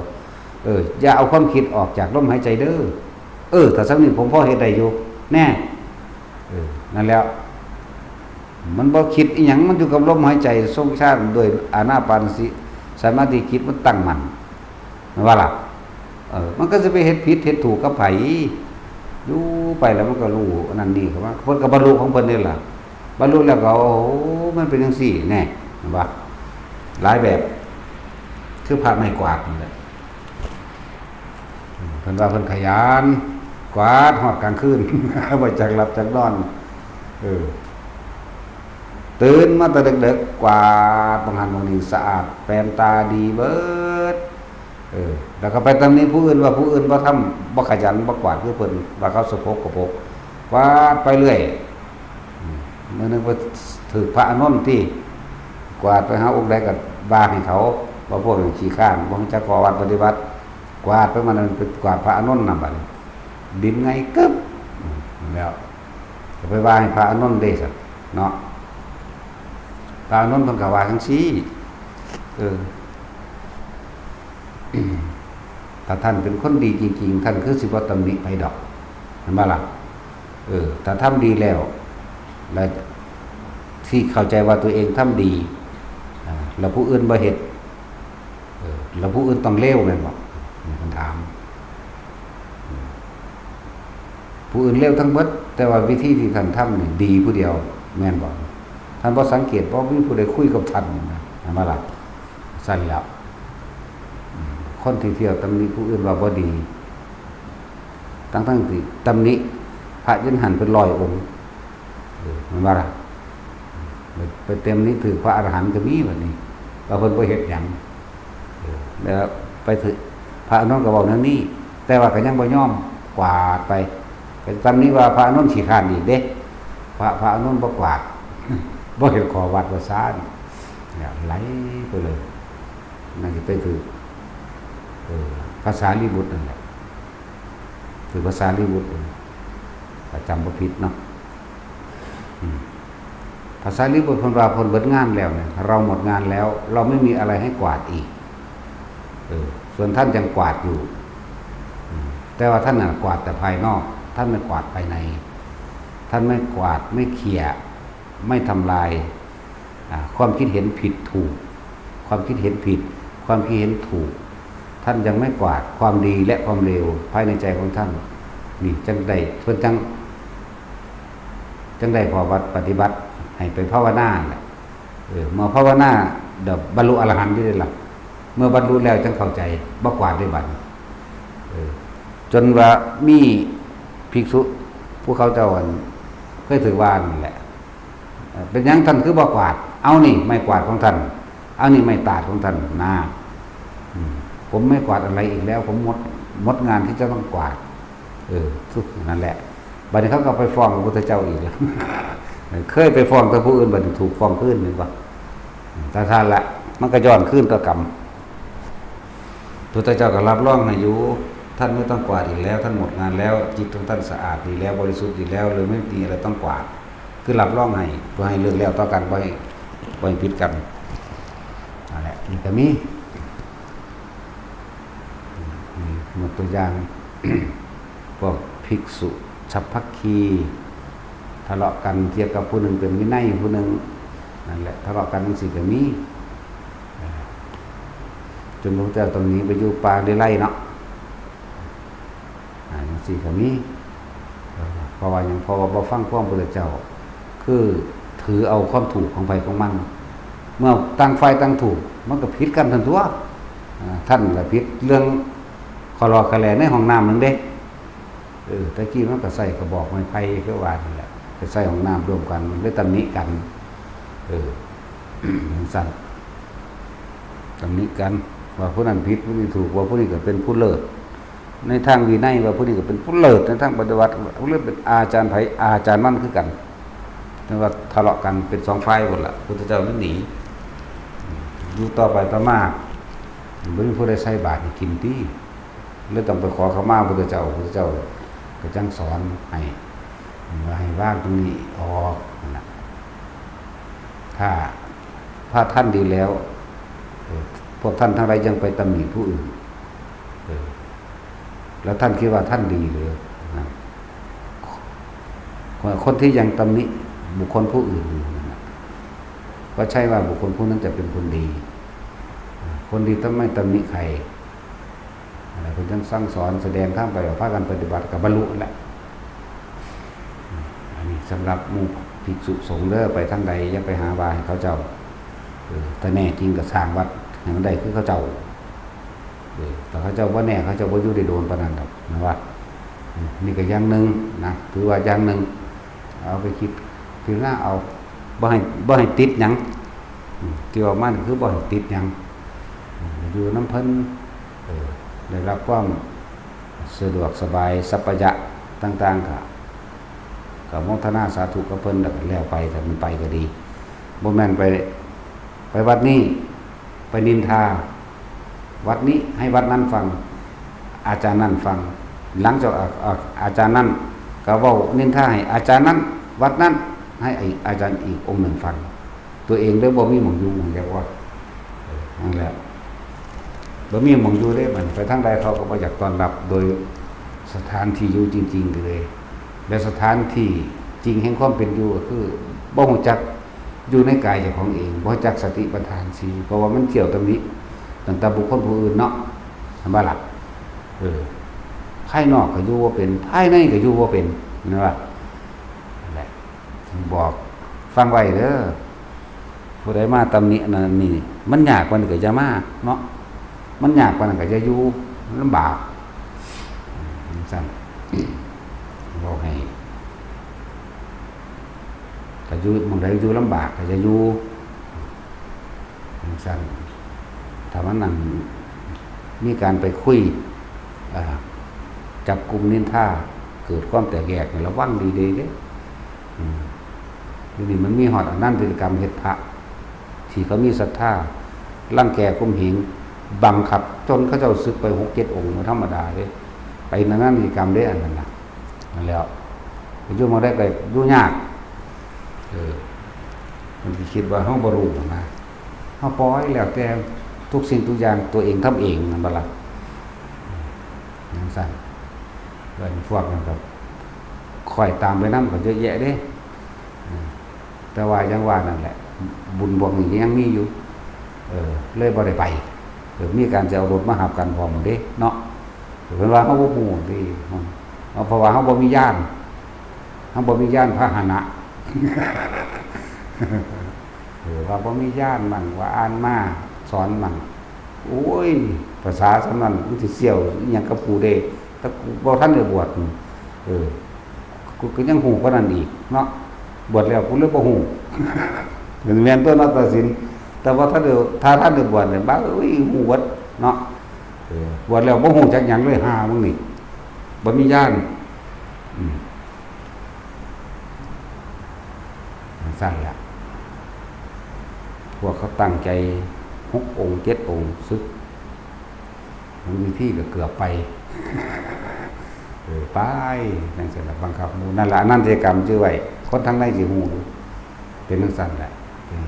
เออ อย่าเอาความคิดออกจากลมหายใจเด้อ เออ ถ้าส่ำนี้ผมพอเฮ็ดได้อยู่ แน่ เออ นั่นแหล้ว มันบ่คิดอิหยัง มันอยู่กับลมหายใจ ทรงฌานด้วยอานาปานสติ สมาธิ จิตมันตั้งมั่น แม่นบ่ล่ะ เออ มันก็สิไปเฮ็ดผิดเฮ็ดถูกกับไผ อยู่ไปแล้วมันก็รู้อันนั้นนี่เข้ามา เพิ่นก็บรรลุของเพิ่นนี่ล่ะ บรรลุแล้วก็ โอ้ มันเป็นจั่งซี้ แน่ เห็นบ่ หลายแบบ คือพระไม้กวาดนี่แหละ เพิ่นว่าเพิ่นขยัน กวาดฮอดกลางคืน บ่จักหลับจักนอน เออ ตื่นมาแต่ดึกๆ กวาดหม่องหั้นหม่องนี้สะอาด แปรงตาดีเบิด เออ แล้วก็ไปตำหนิผู้อื่นว่าผู้อื่นบ่ทำ บ่ขยัน บ่กวาดคือเพิ่น ว่าเขาสกปรก กวาดไปเรื่อย อืม มื้อหนึ่งไปถืกพระอานนท์ตี้ กวาดไปหาองค์ใดก็ว่าให้เขา ว่าพวกนี้ขี้คร้าน บ่รู้จักข้อวัดปฏิบัติ กวาดไป มันไปกวาดพระอานนท์นำบัดนี้ ดินไงกึ๊บ อืม แล้ว ก็ไปว่าให้พระอานนท์เด้ซั่นเนาะ พระอานนท์เพิ่นก็ว่าจั่งซี้ เออ ถ้าท่านเป็นคนดีจริงๆ ท่านคือสิบ่ตำหนิไผดอก เห็นบ่ล่ะ เออ ถ้าทำดีแล้ว แล้วที่เข้าใจว่าตัวเองทำดี อ่า แล้วผู้อื่นบ่เฮ็ด เออ แล้วผู้อื่นต้องเลวแม่นบ่ นี่เพิ่นถาม อืม ผู้อื่นเลวทั้งเบิด แต่ว่าวิธีที่ท่านทำนี่ดีผู้เดียว แม่นบ่ ท่านบ่สังเกตบ่ มีผู้ใดคุยกับท่านนะ เห็นบ่ล่ะ ซั่นแล้ว อืม คนที่เที่ยวตำหนิผู้อื่นว่าบ่ดี ทั้งๆ ที่ตำหนิพระอยู่ในหั้นเป็นร้อยองค์ เออ แม่นบ่ล่ะ ไป ไปตำหนิถืกพระอรหันต์ก็มีบัดนี้ ว่าเพิ่นบ่เฮ็ดหยัง เออ แล้วไปถืก พระอานนท์ก็เว้าแนวนี้ แต่ว่าก็ยังบ่ยอม กวาดไป ไปตำหนิว่าพระอานนท์ขี้คร้านอีกเด้ พระ พระอานนท์บ่กวาด บ่เฮ็ดข้อวัดว่าซั่น เนี่ย ไหลไปเลย นั่นสิไปถืก เออ พระสารีบุตรนั่นแหละ ถืกพระสารีบุตร ถ้าจำบ่ผิดเนาะ อืม พระสารีบุตรเพิ่นว่าเพิ่นเบิดงานแล้วเนี่ย เราหมดงานแล้ว เราไม่มีอะไรให้กวาดอีก เออ ส่วนท่านยังกวาดอยู่ อืม แต่ว่าท่านน่ะกวาดแต่ภายนอก ท่านไม่กวาดภายใน ท่านไม่กวาด ไม่เขี่ย ไม่ทำลาย อ่า ความคิดเห็นผิดถูก ความคิดเห็นผิด ความคิดเห็นถูก ท่านยังไม่กวาดความดีและความเลวภายในใจของท่าน นี่จั่งได้ เพิ่นจั่ง จั่งได้ข้อวัดปฏิบัติให้ไปภาวนาแหละ เออ เมื่อภาวนา เดี๋ยวบรรลุอรหันต์อยู่เด้ล่ะ เมื่อบรรลุแล้วจั่งเข้าใจ บ่กวาดได้บัดนี้ เออ จนว่ามีภิกษุผู้เขาเจ้าอันเคยถืกว่านั่นแหละ เอ่อ เป็นหยังท่านคือบ่กวาด เอานี่ไม้กวาดของท่าน เอานี่ไม้ตาดของท่านนะ อืม ผมไม่กวาดอะไรอีกแล้ว ผมหมด หมดงานที่จะต้องกวาด เออ ทุกนั่นแหละ บัดนี้เขาก็ไปฟ้องพระพุทธเจ้าอีกแล้ว เคยไปฟ้องแต่ผู้อื่น บัดนี้ถูกฟ้องคืน แม่นบ่ แต่ท่านละ มันก็ย้อนคืนต่อกรรม พุทธเจ้าก็รับรองให้อยู่ ท่านไม่ต้องกวาดอีกแล้ว ท่านหมดงานแล้ว จิตของท่านสะอาดดีแล้ว บริสุทธิ์ดีแล้ว เลยไม่มีอะไรต้องกวาด คือรับรองให้ เพื่อให้เลิกแล้วต่อกัน บ่ให้ บ่ให้ผิดกัน นั่นแหละ นี่ก็มี นี่ยกตัวอย่าง พวกภิกษุฉัพพคี ทะเลาะกันเกี่ยวกับผู้หนึ่งเป็นวินัย ผู้หนึ่ง นั่นแหละ ทะเลาะกันจั่งซี้ก็มี เอ่อ จนพระพุทธเจ้าต้องหนีไปอยู่ป่าวิไลเนาะ อ่า จั่งซี้ก็มี เพราะว่าหยัง เพราะว่าบ่ฟังความพระพุทธเจ้า คือถือเอาความถูกของไผของมัน เมื่อต่างฝ่ายต่างถูก มันก็ผิดกันทันตัว อ่า ท่านก็ผิดเรื่องคลอแคลในห้องน้ำนั่นเด้ เออ แต่กี้มันก็ใส่กระบอกไม้ไผ่คือว่านั่นแหละ ไปใส่ห้องน้ำร่วมกัน มันเลยตำหนิกัน เออ จั่งซั้น ตำหนิกัน ว่าผู้นั้นผิด ผู้นี้ถูก ว่าผู้นี้ก็เป็นผู้เลิศ ในทางวินัย ว่าผู้นี้ก็เป็นผู้เลิศ ในทางปฏิบัติ เลิศเป็นอาจารย์ไผ อาจารย์มันคือกัน แต่ว่าทะเลาะกันเป็นสองฝ่ายพุ้นล่ะ พุทธเจ้ามันหนี อยู่ต่อไปต่อมา บ่มีผู้ใดใส่บาตรให้กินติ เลยต้องไปขอขมาพุทธเจ้า พุทธเจ้าก็จั่งสอนให้ ว่าให้วางตรงนี้ออกนั่นน่ะ ถ้า ถ้าท่านดีแล้ว เอ่อ พวกท่านทั้งหลายยังไปตำหนิผู้อื่น เออ แล้วท่านคิดว่าท่านดีหรือ นะ คนที่ยังตำหนิบุคคลผู้อื่นอยู่นั่นน่ะ ก็ใช่ว่าบุคคลผู้นั้นจะเป็นคนดี คนดีต้องไม่ตำหนิใคร อะไรเพิ่นจั่งสั่งสอนแสดงทางไป พากันปฏิบัติก็บรรลุนั่นแหละ อันนี้สำหรับหมู่ภิกษุสงฆ์เด้อ ไปทางใดอย่าไปหาว่าให้เขาเจ้า เออ ถ้าแน่จริงก็สร้างวัดให้มันได้คือเขาเจ้า เออ ถ้าเขาเจ้าบ่แน่ เขาเจ้าบ่อยู่ได้โดนปานนั้นดอกนะว่า อืม นี่ก็อย่างหนึ่งนะ ถือว่าอย่างหนึ่ง เอาไปคิดพิจารณาเอา บ่ให้ บ่ให้ติดหยัง อืม ที่ว่ามันคือบ่ให้ติดหยัง อืม อยู่นำเพิ่น ได้รับความสะดวกสบายสัพพะยะต่างๆ ก็ ก็โมทนาสาธุกับเพิ่น แล้วก็แล้วไป ถ้ามันไปก็ดี บ่แม่นไป ไปวัดนี้ ไปนินทาวัดนี้ ให้วัดนั้นฟัง อาจารย์นั่นฟัง หลังจากอา อา อาจารย์นั่นก็เว้านินทาให้อาจารย์นั้น วัดนั้น ให้อีกอาจารย์อีกองค์หนึ่งฟัง ตัวเองเลยบ่มีหม่องอยู่หม่องแยกว่า เออ นั่นแหละ บ่มีหม่องอยู่เด้ มันไปทางใดเขาก็บ่อยากต้อนรับ โดยสถานที่อยู่จริงๆเลย และสถานที่จริงแห่งความเป็นอยู่ก็คือบ่ฮู้จักอยู่ในกายเจ้าของเอง บ่ฮู้จักสติปัฏฐานสี่ เพราะว่ามันเที่ยวตำหนิตั้งแต่บุคคลผู้อื่นเนาะ เห็นบ่ล่ะ เออ ภายนอกก็อยู่บ่เป็น ภายในก็อยู่บ่เป็น เห็นบ่ล่ะ นั่นแหละ บอกฟังไว้เด้อ ผู้ใดมาตำหนิอันนั้นนี่ มันยากปานใดก็อย่ามาเนาะ มันยากปานนั้นก็อย่าอยู่ มันลำบาก จั่งซั้น บอกให้ ถ้าอยู่หม่องใดอยู่ลำบากก็อย่าอยู่จั่งซั้น ถ้ามันนั่น มีการไปคุย อ่า จับกลุ่มนินทา เกิดความแตกแยกนี่ ระวังดีๆเด้ อืม อยู่นี่มันมีฮอดอนันติกรรมเฮ็ดพระ ที่เขามีศรัทธา รังแกข่มเหง บังคับ จนเขาเจ้าสึกไปหกเจ็ดองค์ บ่ธรรมดาเด้ ไปอนันติกรรมเด้ อันนั้นน่ะ นั่นแหล้ว ไปอยู่หม่องใดก็อยู่ยาก เออ มันสิคิดว่าเฮาบ่รู้นะ เฮาปล่อยแล้วแต่ทุกสิ่งทุกอย่างตัวเองทำเอง นั่นบ่ล่ะ จั่งซั้น เพิ่นพวกนั้นก็คอยตามไปนำก็เยอะแยะเด้ อืม แต่ว่ายังว่านั่นแหละ บุญบวกนี่ยังมีอยู่ เออ เลยบ่ได้ไป เออ มีการจะเอารถมาหับกันพร้อมเด้เนาะ เพิ่นว่าเฮาบ่ฮู้ติ เอา เพราะว่าเฮาบ่มีญาณ เฮาบ่มีญาณพาหนะ เออ ว่าบ่มีญาณมั่ง ว่าอ่านมาสอนมั่ง โอ้ย ภาษาส่ำนั้นมันสิเสี่ยวอิหยังกับกูเด้ แต่กูบ่ทันได้บวช เออ กูก็ยังฮู้กว่านั้นอีกเนาะ บวชแล้วกูเลยบ่ฮู้ แม่นตัวเนาะ ตาสิน แต่ว่าถ้าเดี๋ยว ถ้าทันได้บวชเนี่ย บ้า เอ้ย ฮู้เบิดเนาะ เออ บวชแล้วบ่ฮู้จักหยังเลย ห่ามึงนี่ บ่มีญาณ อืม จั่งซั้นแหละ พวกเขาตั้งใจหกองค์เจ็ดองค์ สึก บางทีก็เกือบไป เออ ไป จั่งซั้นแหละ บังคับหมู่ นั่นแหละ อนันติกรรมจื่อไว้ คนทางในสิฮู้ เป็นจั่งซั้นแหละ อืม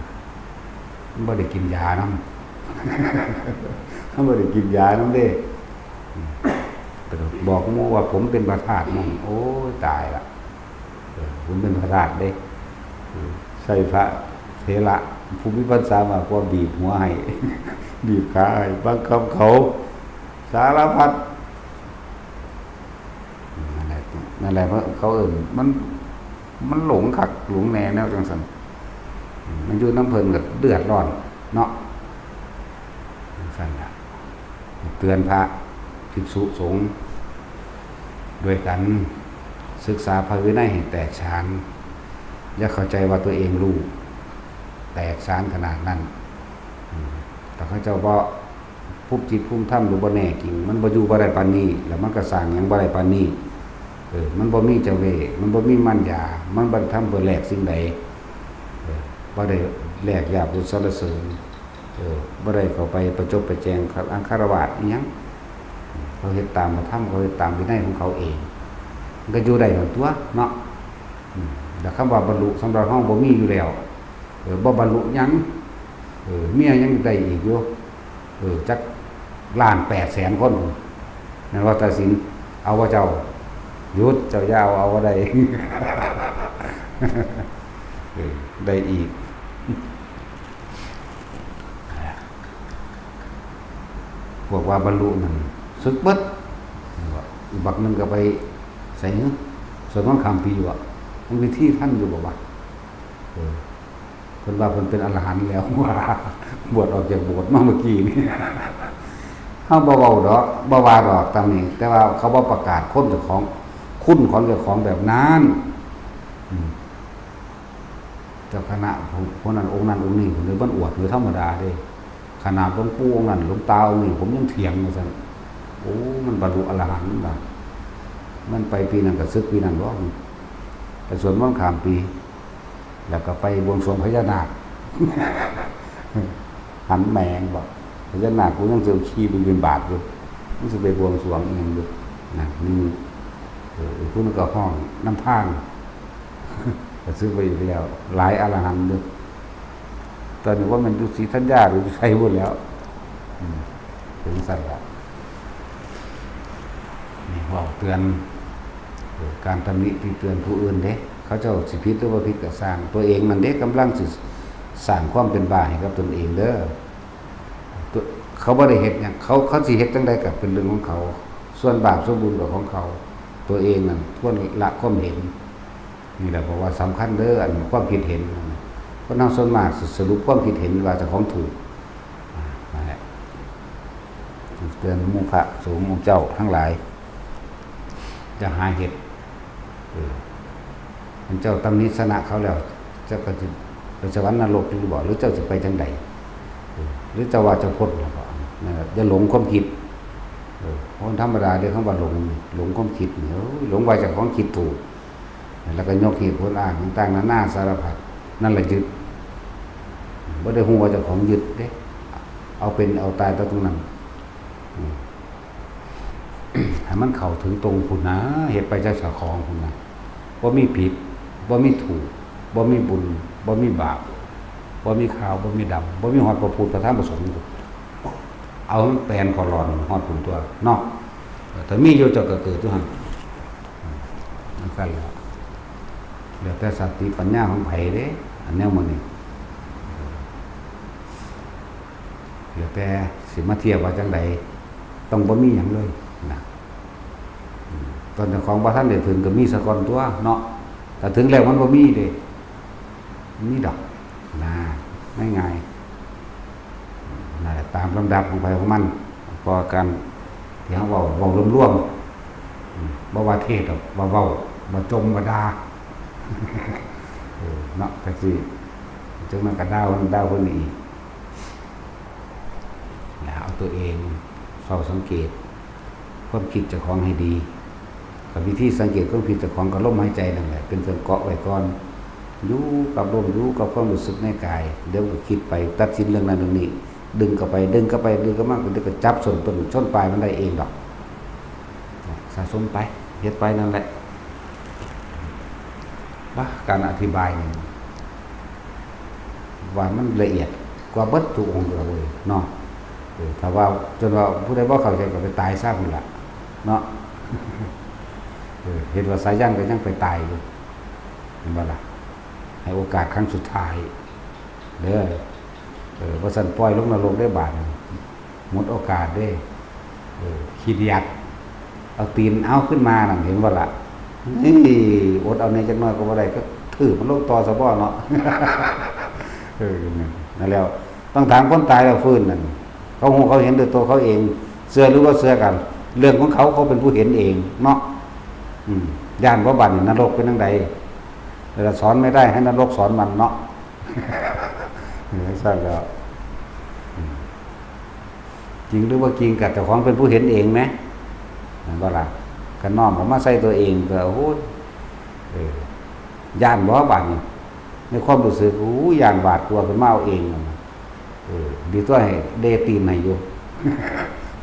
มันบ่ได้กินยานำ มันบ่ได้กินยานำเด้ อืม แต่บอกหมู่ว่าผมเป็นพระธาตุนั่น โอ้ย ตายละ เออ ผมเป็นพระธาตุเด้ เออ ใส่พระเถระผู้มีพรรษามากกว่าบีบหัวให้ บีบขาให้ บังคับเขา สารพัด นั่นแหละ นั่นแหละ เพราะเขาเอิ้น มัน มันหลงคักหลงแน่แนวจั่งซั้น มันอยู่นำเพิ่นก็เดือดร้อนเนาะ จั่งซั้นล่ะ เตือนพระภิกษุสงฆ์ด้วยกัน ศึกษาพระวินัยให้แตกฉาน อย่าเข้าใจว่าตัวเองรู้ แตกฉานขนาดนั้น อืม ถ้าเขาเจ้าบ่ ภูมิจิตภูมิธรรมหรือบ่แน่จริง มันบ่อยู่บ่ได้ปานนี้ แล้วมันก็สร้างหยังบ่ได้ปานนี้ เออ มันบ่มีเจ้าเล่ห์ มันบ่มีมารยา มันบ่ได้ทำเพื่อแลกสิ่งใด เออ บ่ได้แลกลาภยศสรรเสริญ เออ บ่ได้เข้าไปประจบประแจงอังคารวาสอิหยัง เขาเฮ็ดตามพระธรรม เขาเฮ็ดตามวินัยของเขาเอง มันก็อยู่ได้ทั้งตัวเนาะ อืม แต่คำว่าบรรลุสำหรับเฮาบ่มีอยู่แล้ว เออ บ่บรรลุหยัง เออ เมียยังได้อีกอยู่ เออ จักล้านแปดแสนคน นั่นว่าตัดสิน เอาว่าเจ้า หยุด เจ้าอย่าเอา เอาว่าได้ เออ ได้อีก พวกว่าบรรลุนั่น สึกเบิด อีกบักหนึ่งก็ไปใส่ สวดมนต์ข้ามปีอยู่อะ มันวิธีท่านอยู่บ่วะ เออ เพิ่นว่าเพิ่นเป็นอรหันต์แล้ว ว่า บวชออกจากโบสถ์มาเมื่อกี้นี่ เฮาบ่เว้าดอก บ่ว่าดอกตามนี้ แต่ว่าเขาบ่ประกาศคนเจ้าของ คุณของเจ้าของแบบนั้น อืม เจ้าคณะผู้ ผู้นั้นองค์นั้นองค์นี้ เพิ่นเลยมันอวดอยู่ธรรมดาเด้ ขนาดหลวงปู่องค์นั้น หลวงตาองค์นี้ ผมยังเถียงว่าซั่น โอ้ มันบรรลุอรหันต์นะ มันไปปีนั้นก็สึกปีนั้นบ่ ไปสวดมนต์ข้ามปี แล้วก็ไปบวงสรวงพญานาค หันแหมงบอก พญานาคกูยังสิเอาขี่ไปบิณฑบาตอยู่ มันสิไปบวงสรวงอีหยังอยู่นะ นี่ เออ ผู้นั้นก็ฮ้องนำทาง ก็สึกไปอยู่แล้ว หลายอรหันต์อยู่ ตอนนี้ว่ามันอยู่ศรีธัญญาหรืออยู่ไสหมดแล้ว อืม เป็นจั่งซั้นละ นี่เว้าเตือน เออ การตำหนิติเตียนผู้อื่นเด้ เขาเจ้าสิผิดหรือบ่ผิดก็ซ่าง ตัวเองนั่นเด้กำลังสิสร้างความเป็นบ้าให้กับตนเองเด้อ ตัว เขาบ่ได้เฮ็ดหยัง เขา เขาสิเฮ็ดจั่งใดก็เป็นเรื่องของเขา ส่วนบาปส่วนบุญก็ของเขา ตัวเองนั่นควรละความเห็น นี่แหละเพราะว่าสำคัญเด้อ อันความคิดเห็น คนเฮาส่วนมากสิสรุปความคิดเห็นว่าเจ้าของถูก อ่า นั่นแหละ เตือนหมู่พระสงฆ์หมู่เจ้าทั้งหลาย จะหาเฮ็ด เออ มันเจ้าตำหนิชนะเขาแล้ว เจ้าก็สิไปสวรรค์นรกหรือบ่ หรือเจ้าสิไปจั่งใด เออ หรือเจ้าว่าเจ้าพ้นแล้วบ่ นั่นแหละ อย่าหลงความคิด เออ คนธรรมดาเด้อ คำว่าหลง หลงความคิดนี่ โอ้ย หลงว่าเจ้าของคิดถูก แล้วก็ยกเหตุผลอ้างต่างๆนานาสารพัด นั่นแหละยึด บ่ได้ฮู้ว่าเจ้าของยึดเด้ เอาเป็นเอาตายแต่ตรงนั้น อืม ให้มันเข้าถึงตรงพุ้นนะ เฮ็ดไปจากเจ้าของพุ้นนะ บ่มีผิด บ่มีถูก บ่มีบุญ บ่มีบาป บ่มีขาว บ่มีดำ บ่มีฮอดพระพุทธ พระธรรม พระสงฆ์ เอามันแปลนขอหลอนฮอดพุ้นตัวเนาะ เออ ถ้ามีอยู่เจ้าก็เกิดอยู่หั่น อืม จั่งซั้นแหละ แล้วแต่สติปัญญาของไผเด้ อันแนวมื้อนี้ แล้วแต่สิมาเทียบว่าจั่งใด ต้องบ่มีหยังเลยนะ อืม ตอนเจ้าของบ่ทันได้ถึงก็มีซะก่อนตัวเนาะ ถ้าถึงแล้วมันบ่มีเด้ บ่มีดอกนะ ง่ายๆ นั่นแหละ ตามลำดับของไผของมัน เพราะการที่เฮาเว้า เว้ารวมๆ อืม บ่ว่าเทศน์ดอก ว่าเว้า ว่าจ่ม ว่าด่า เออ เนาะ จั่งซี้ จั่งนั้นก็ด่าคนนั้นด่าคนนี้อีก แล้วเอาตัวเองเฝ้าสังเกต ความคิดเจ้าของให้ดี กับวิธีสังเกตความคิดเจ้าของก็ลมหายใจนั่นแหละ เป็นเครื่องเกาะไว้ก่อน อยู่กับลม อยู่กับความรู้สึกในกาย เดี๋ยวก็คิดไป ตัดสินเรื่องนั้นเรื่องนี้ ดึงเข้าไป ดึงเข้าไป ดึงเข้ามา เดี๋ยวก็จับส้นต้นส้นปลายมันได้เองดอก สะสมไป เฮ็ดไปนั่นแหละ ว่าการอธิบายนี่ ว่ามันละเอียดกว่าเบิดทุกองค์เลยเนาะ เออ ถ้าว่าจนว่าผู้ใดบ่เข้าใจก็ไปตายซะพุ้นล่ะ เนาะ เออ เห็นว่าสายันก็ยังไปตายอยู่ เห็นบ่ล่ะ ให้โอกาสครั้งสุดท้ายเด้อ เออ บ่ซั้นปล่อยลงนรกได้บาดนี้ หมดโอกาสเด้ เออ ขี้เดียด เอาตีนเอาขึ้นมานั่น เห็นบ่ล่ะ นี่ อดเอาแหน่จักหน่อยก็บ่ได้ ก็ถือมันลงต่อซะบ่เนาะ เออ นั่นแหล้ว ต้องถามคนตายแล้วฟื้นนั่น เขาฮู้เขาเห็นด้วยตัวเขาเอง เชื่อหรือบ่เชื่อกัน เรื่องของเขา เขาเป็นผู้เห็นเองเนาะ อืม ย้านบ่บาดนี้ นรกเป็นจั่งใด เวลาสอนไม่ได้ ให้นรกสอนมันเนาะ เออ จั่งซั้นแล้ว อืม จริงหรือบ่จริง ก็เจ้าของเป็นผู้เห็นเองแหม แม่นบ่ล่ะ ก็น้อมเอามาใส่ตัวเอง ก็ โอ้โห เออ ย้านบ่บาดนี้ ในความรู้สึก โอ้ย ย้านหวาดกลัวขึ้นมาเอาเองนั่นน่ะ เออ ดีตัวให้เดตีนให้อยู่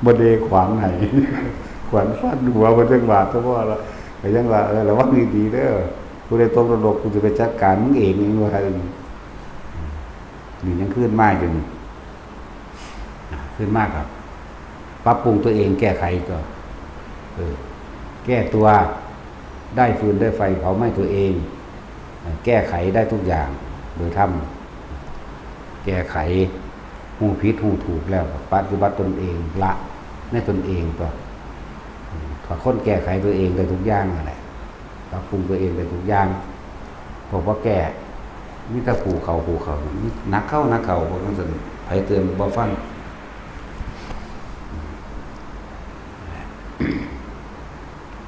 บ่เดขวานให้ ขวานฟาดหัว บ่จักบาดซะพอละ ก็ยังว่า เออ ระวังดีๆเด้อ ผู้ใดตกนรก กูจะไปจัดการมึงเอง ยังว่า นี่ยังคืนมาอยู่นี่ อ่ะ คืนมาครับ ปรับปรุงตัวเอง แก้ไขตัว เออ แก้ตัว ได้ฟืนได้ไฟเผาไหม้ตัวเอง เออ แก้ไขได้ทุกอย่าง โดยธรรม แก้ไข ฮู้ผิดฮู้ถูกแล้ว ปฏิบัติตนเอง ละในตนเองตัว อืม ถ้าคนแก้ไขตัวเองได้ทุกอย่างนั่นแหละ ปรับปรุงตัวเองได้ทุกอย่าง เพราะว่าแก้ มีแต่ผู้เขาผู้เขา หนักเข้าหนักเข้า พวกนั้นซั่น ไผเตือนบ่ฟัง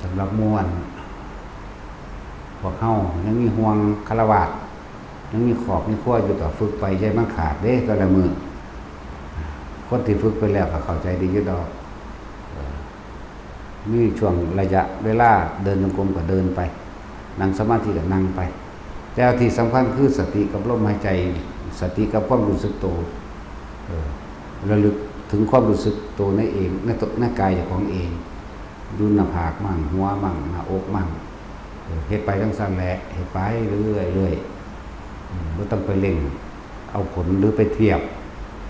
สำหรับหมู่อัน พวกเฮายังมีห่วงฆราวาส ยังมีครอบมีครัวอยู่ ก็ฝึกไป อย่าให้มันขาดเด้ แต่ละมื้อ คนที่ฝึกไปแล้วก็เข้าใจดีอยู่ดอก เออ มีช่วงระยะเวลาเดินจงกรมก็เดินไป นั่งสมาธิก็นั่งไป แต่ที่สำคัญคือสติกับลมหายใจ สติกับความรู้สึกตัว เออ ระลึกถึงความรู้สึกตัวในเอง ในตัว ในกายเจ้าของเอง อยู่หน้าผากมั่ง หัวมั่ง หน้าอกมั่ง เออ เฮ็ดไปจั่งซั้นแหละ เฮ็ดไปเรื่อยๆ อืม บ่ต้องไปเร่งเอาผลหรือไปเทียบ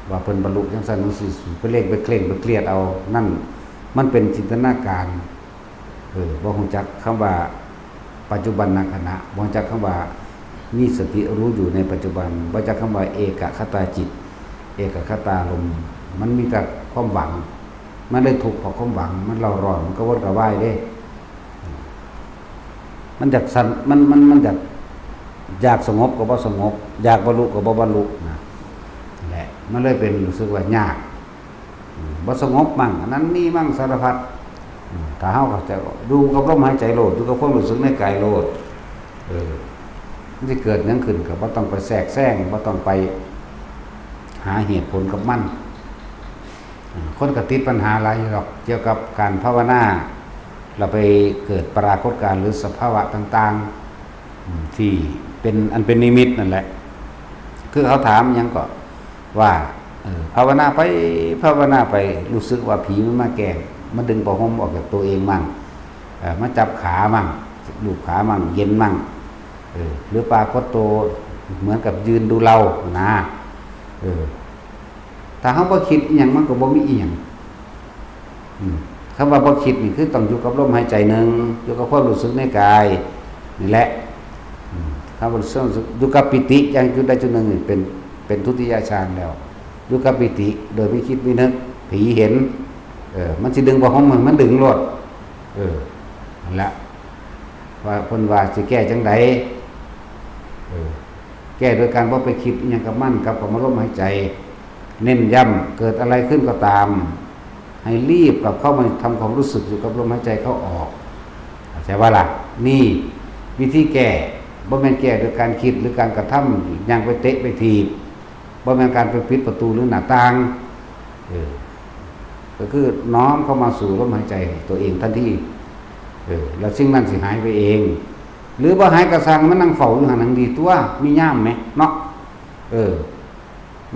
ว่าเพิ่นบรรลุจั่งซั้นจั่งซี้ ไปเร่งไปเคร่งไปเครียดเอา นั่นมันเป็นจินตนาการ เออ บ่ฮู้จักคำว่าปัจจุบันขณะ บ่ฮู้จักคำว่ามีสติรู้อยู่ในปัจจุบัน บ่รู้จักคำว่าเอกคตาจิต เอกคตารมณ์ มันมีแต่ความหวัง มันเลยทุกข์เพราะความหวัง มันเร่าร้อน มันกระวนกระวายเด้ มันอยากสัน มัน มัน มันอยาก อยากสงบก็บ่สงบ อยากบรรลุก็บ่บรรลุนะ นั่นแหละ มันเลยเป็นรู้สึกว่ายาก อืม บ่สงบมั่ง อันนั้นนี่มั่ง สารพัด อืม ถ้าเฮาเข้าใจว่าอยู่กับลมหายใจโลด อยู่กับความรู้สึกในกายโลด เออ มันสิเกิดหยังขึ้นก็บ่ต้องไปแทรกแซง บ่ต้องไปหาเหตุผลกับมัน อ่า คนก็ติดปัญหาหลายอยู่ดอก เกี่ยวกับการภาวนา แล้วไปเกิดปรากฏการณ์หรือสภาวะต่างๆ อืม ที่เป็นอันเป็นนิมิตนั่นแหละ คือเขาถามหยังก็ว่า เออ ภาวนาไป ภาวนาไป รู้สึกว่าผีมันมาแกล้ง มาดึงผ้าห่มออกจากตัวเองมั่ง เออ มาจับขามั่ง ลูบขามั่ง เย็นมั่ง เออ หรือปรากฏตัวเหมือนกับยืนดูเรานะ เออ ถ้าเฮาบ่คิดอิหยัง มันก็บ่มีอิหยัง อืม คำว่าบ่คิดนี่คือต้องอยู่กับลมหายใจหนึ่ง อยู่กับความรู้สึกในกายนี่แหละ อืม คำว่ารู้สึก อยู่กับปีติอย่างจุดใดจุดหนึ่งนี่เป็น เป็นทุติยฌานแล้ว อยู่กับปีติโดยไม่คิดไม่นึก ผีเห็น เออ มันสิดึงผ้าห่ม มัน มันดึงโลด เออ นั่นแหละ ว่าเพิ่นว่าสิแก้จั่งใด เออ แก้โดยการบ่ไปคิดอิหยังกับมัน กลับเข้ามาลมหายใจ เน้นย้ำ เกิดอะไรขึ้นก็ตาม ให้รีบกลับเข้ามาทำความรู้สึกอยู่กับลมหายใจเข้าออก เข้าใจบ่ล่ะ นี่วิธีแก้ บ่แม่นแก้โดยการคิดหรือการกระทำ ย่างไปเตะไปถีบ บ่แม่นการไปปิดประตูหรือหน้าต่าง เออ ก็คือน้อมเข้ามาสู่ลมหายใจตัวเองทันที เออ แล้วสิ่งนั้นสิหายไปเอง หรือบ่หายก็ซ่าง มันนั่งเฝ้าอยู่หั่นนั่งดีตัว มียามแหมเนาะ เออ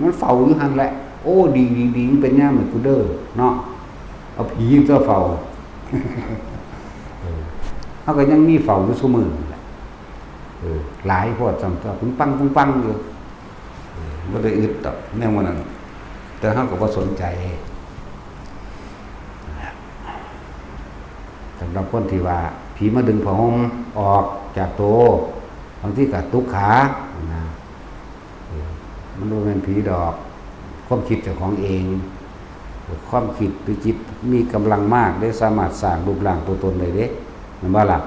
มันเฝ้าอยู่หั่นแหละ โอ้ ดี ดี ดี มันเป็นยามให้กูเด้อเนาะ เอาผีตัวเฝ้า เออ เฮาก็ยังมีเฝ้าอยู่ซุมื้อนั่นแหละ เออ หลายโพด ซ้ำตัว ปึ้งปัง ปึ้งปังอยู่ เออ บ่ได้อึดดอกแนวหมู่นั้น แต่เฮาก็บ่สนใจ สำหรับคนที่ว่าผีมาดึงผ้าห่มออกจากตัว บางทีก็ตุกขานะ เออ มันบ่แม่นผีดอก ความคิดเจ้าของเอง ความคิดหรือจิตมีกำลังมากเด้ สามารถสร้างรูปร่างตัวตนได้เด้ แม่นบ่ล่ะ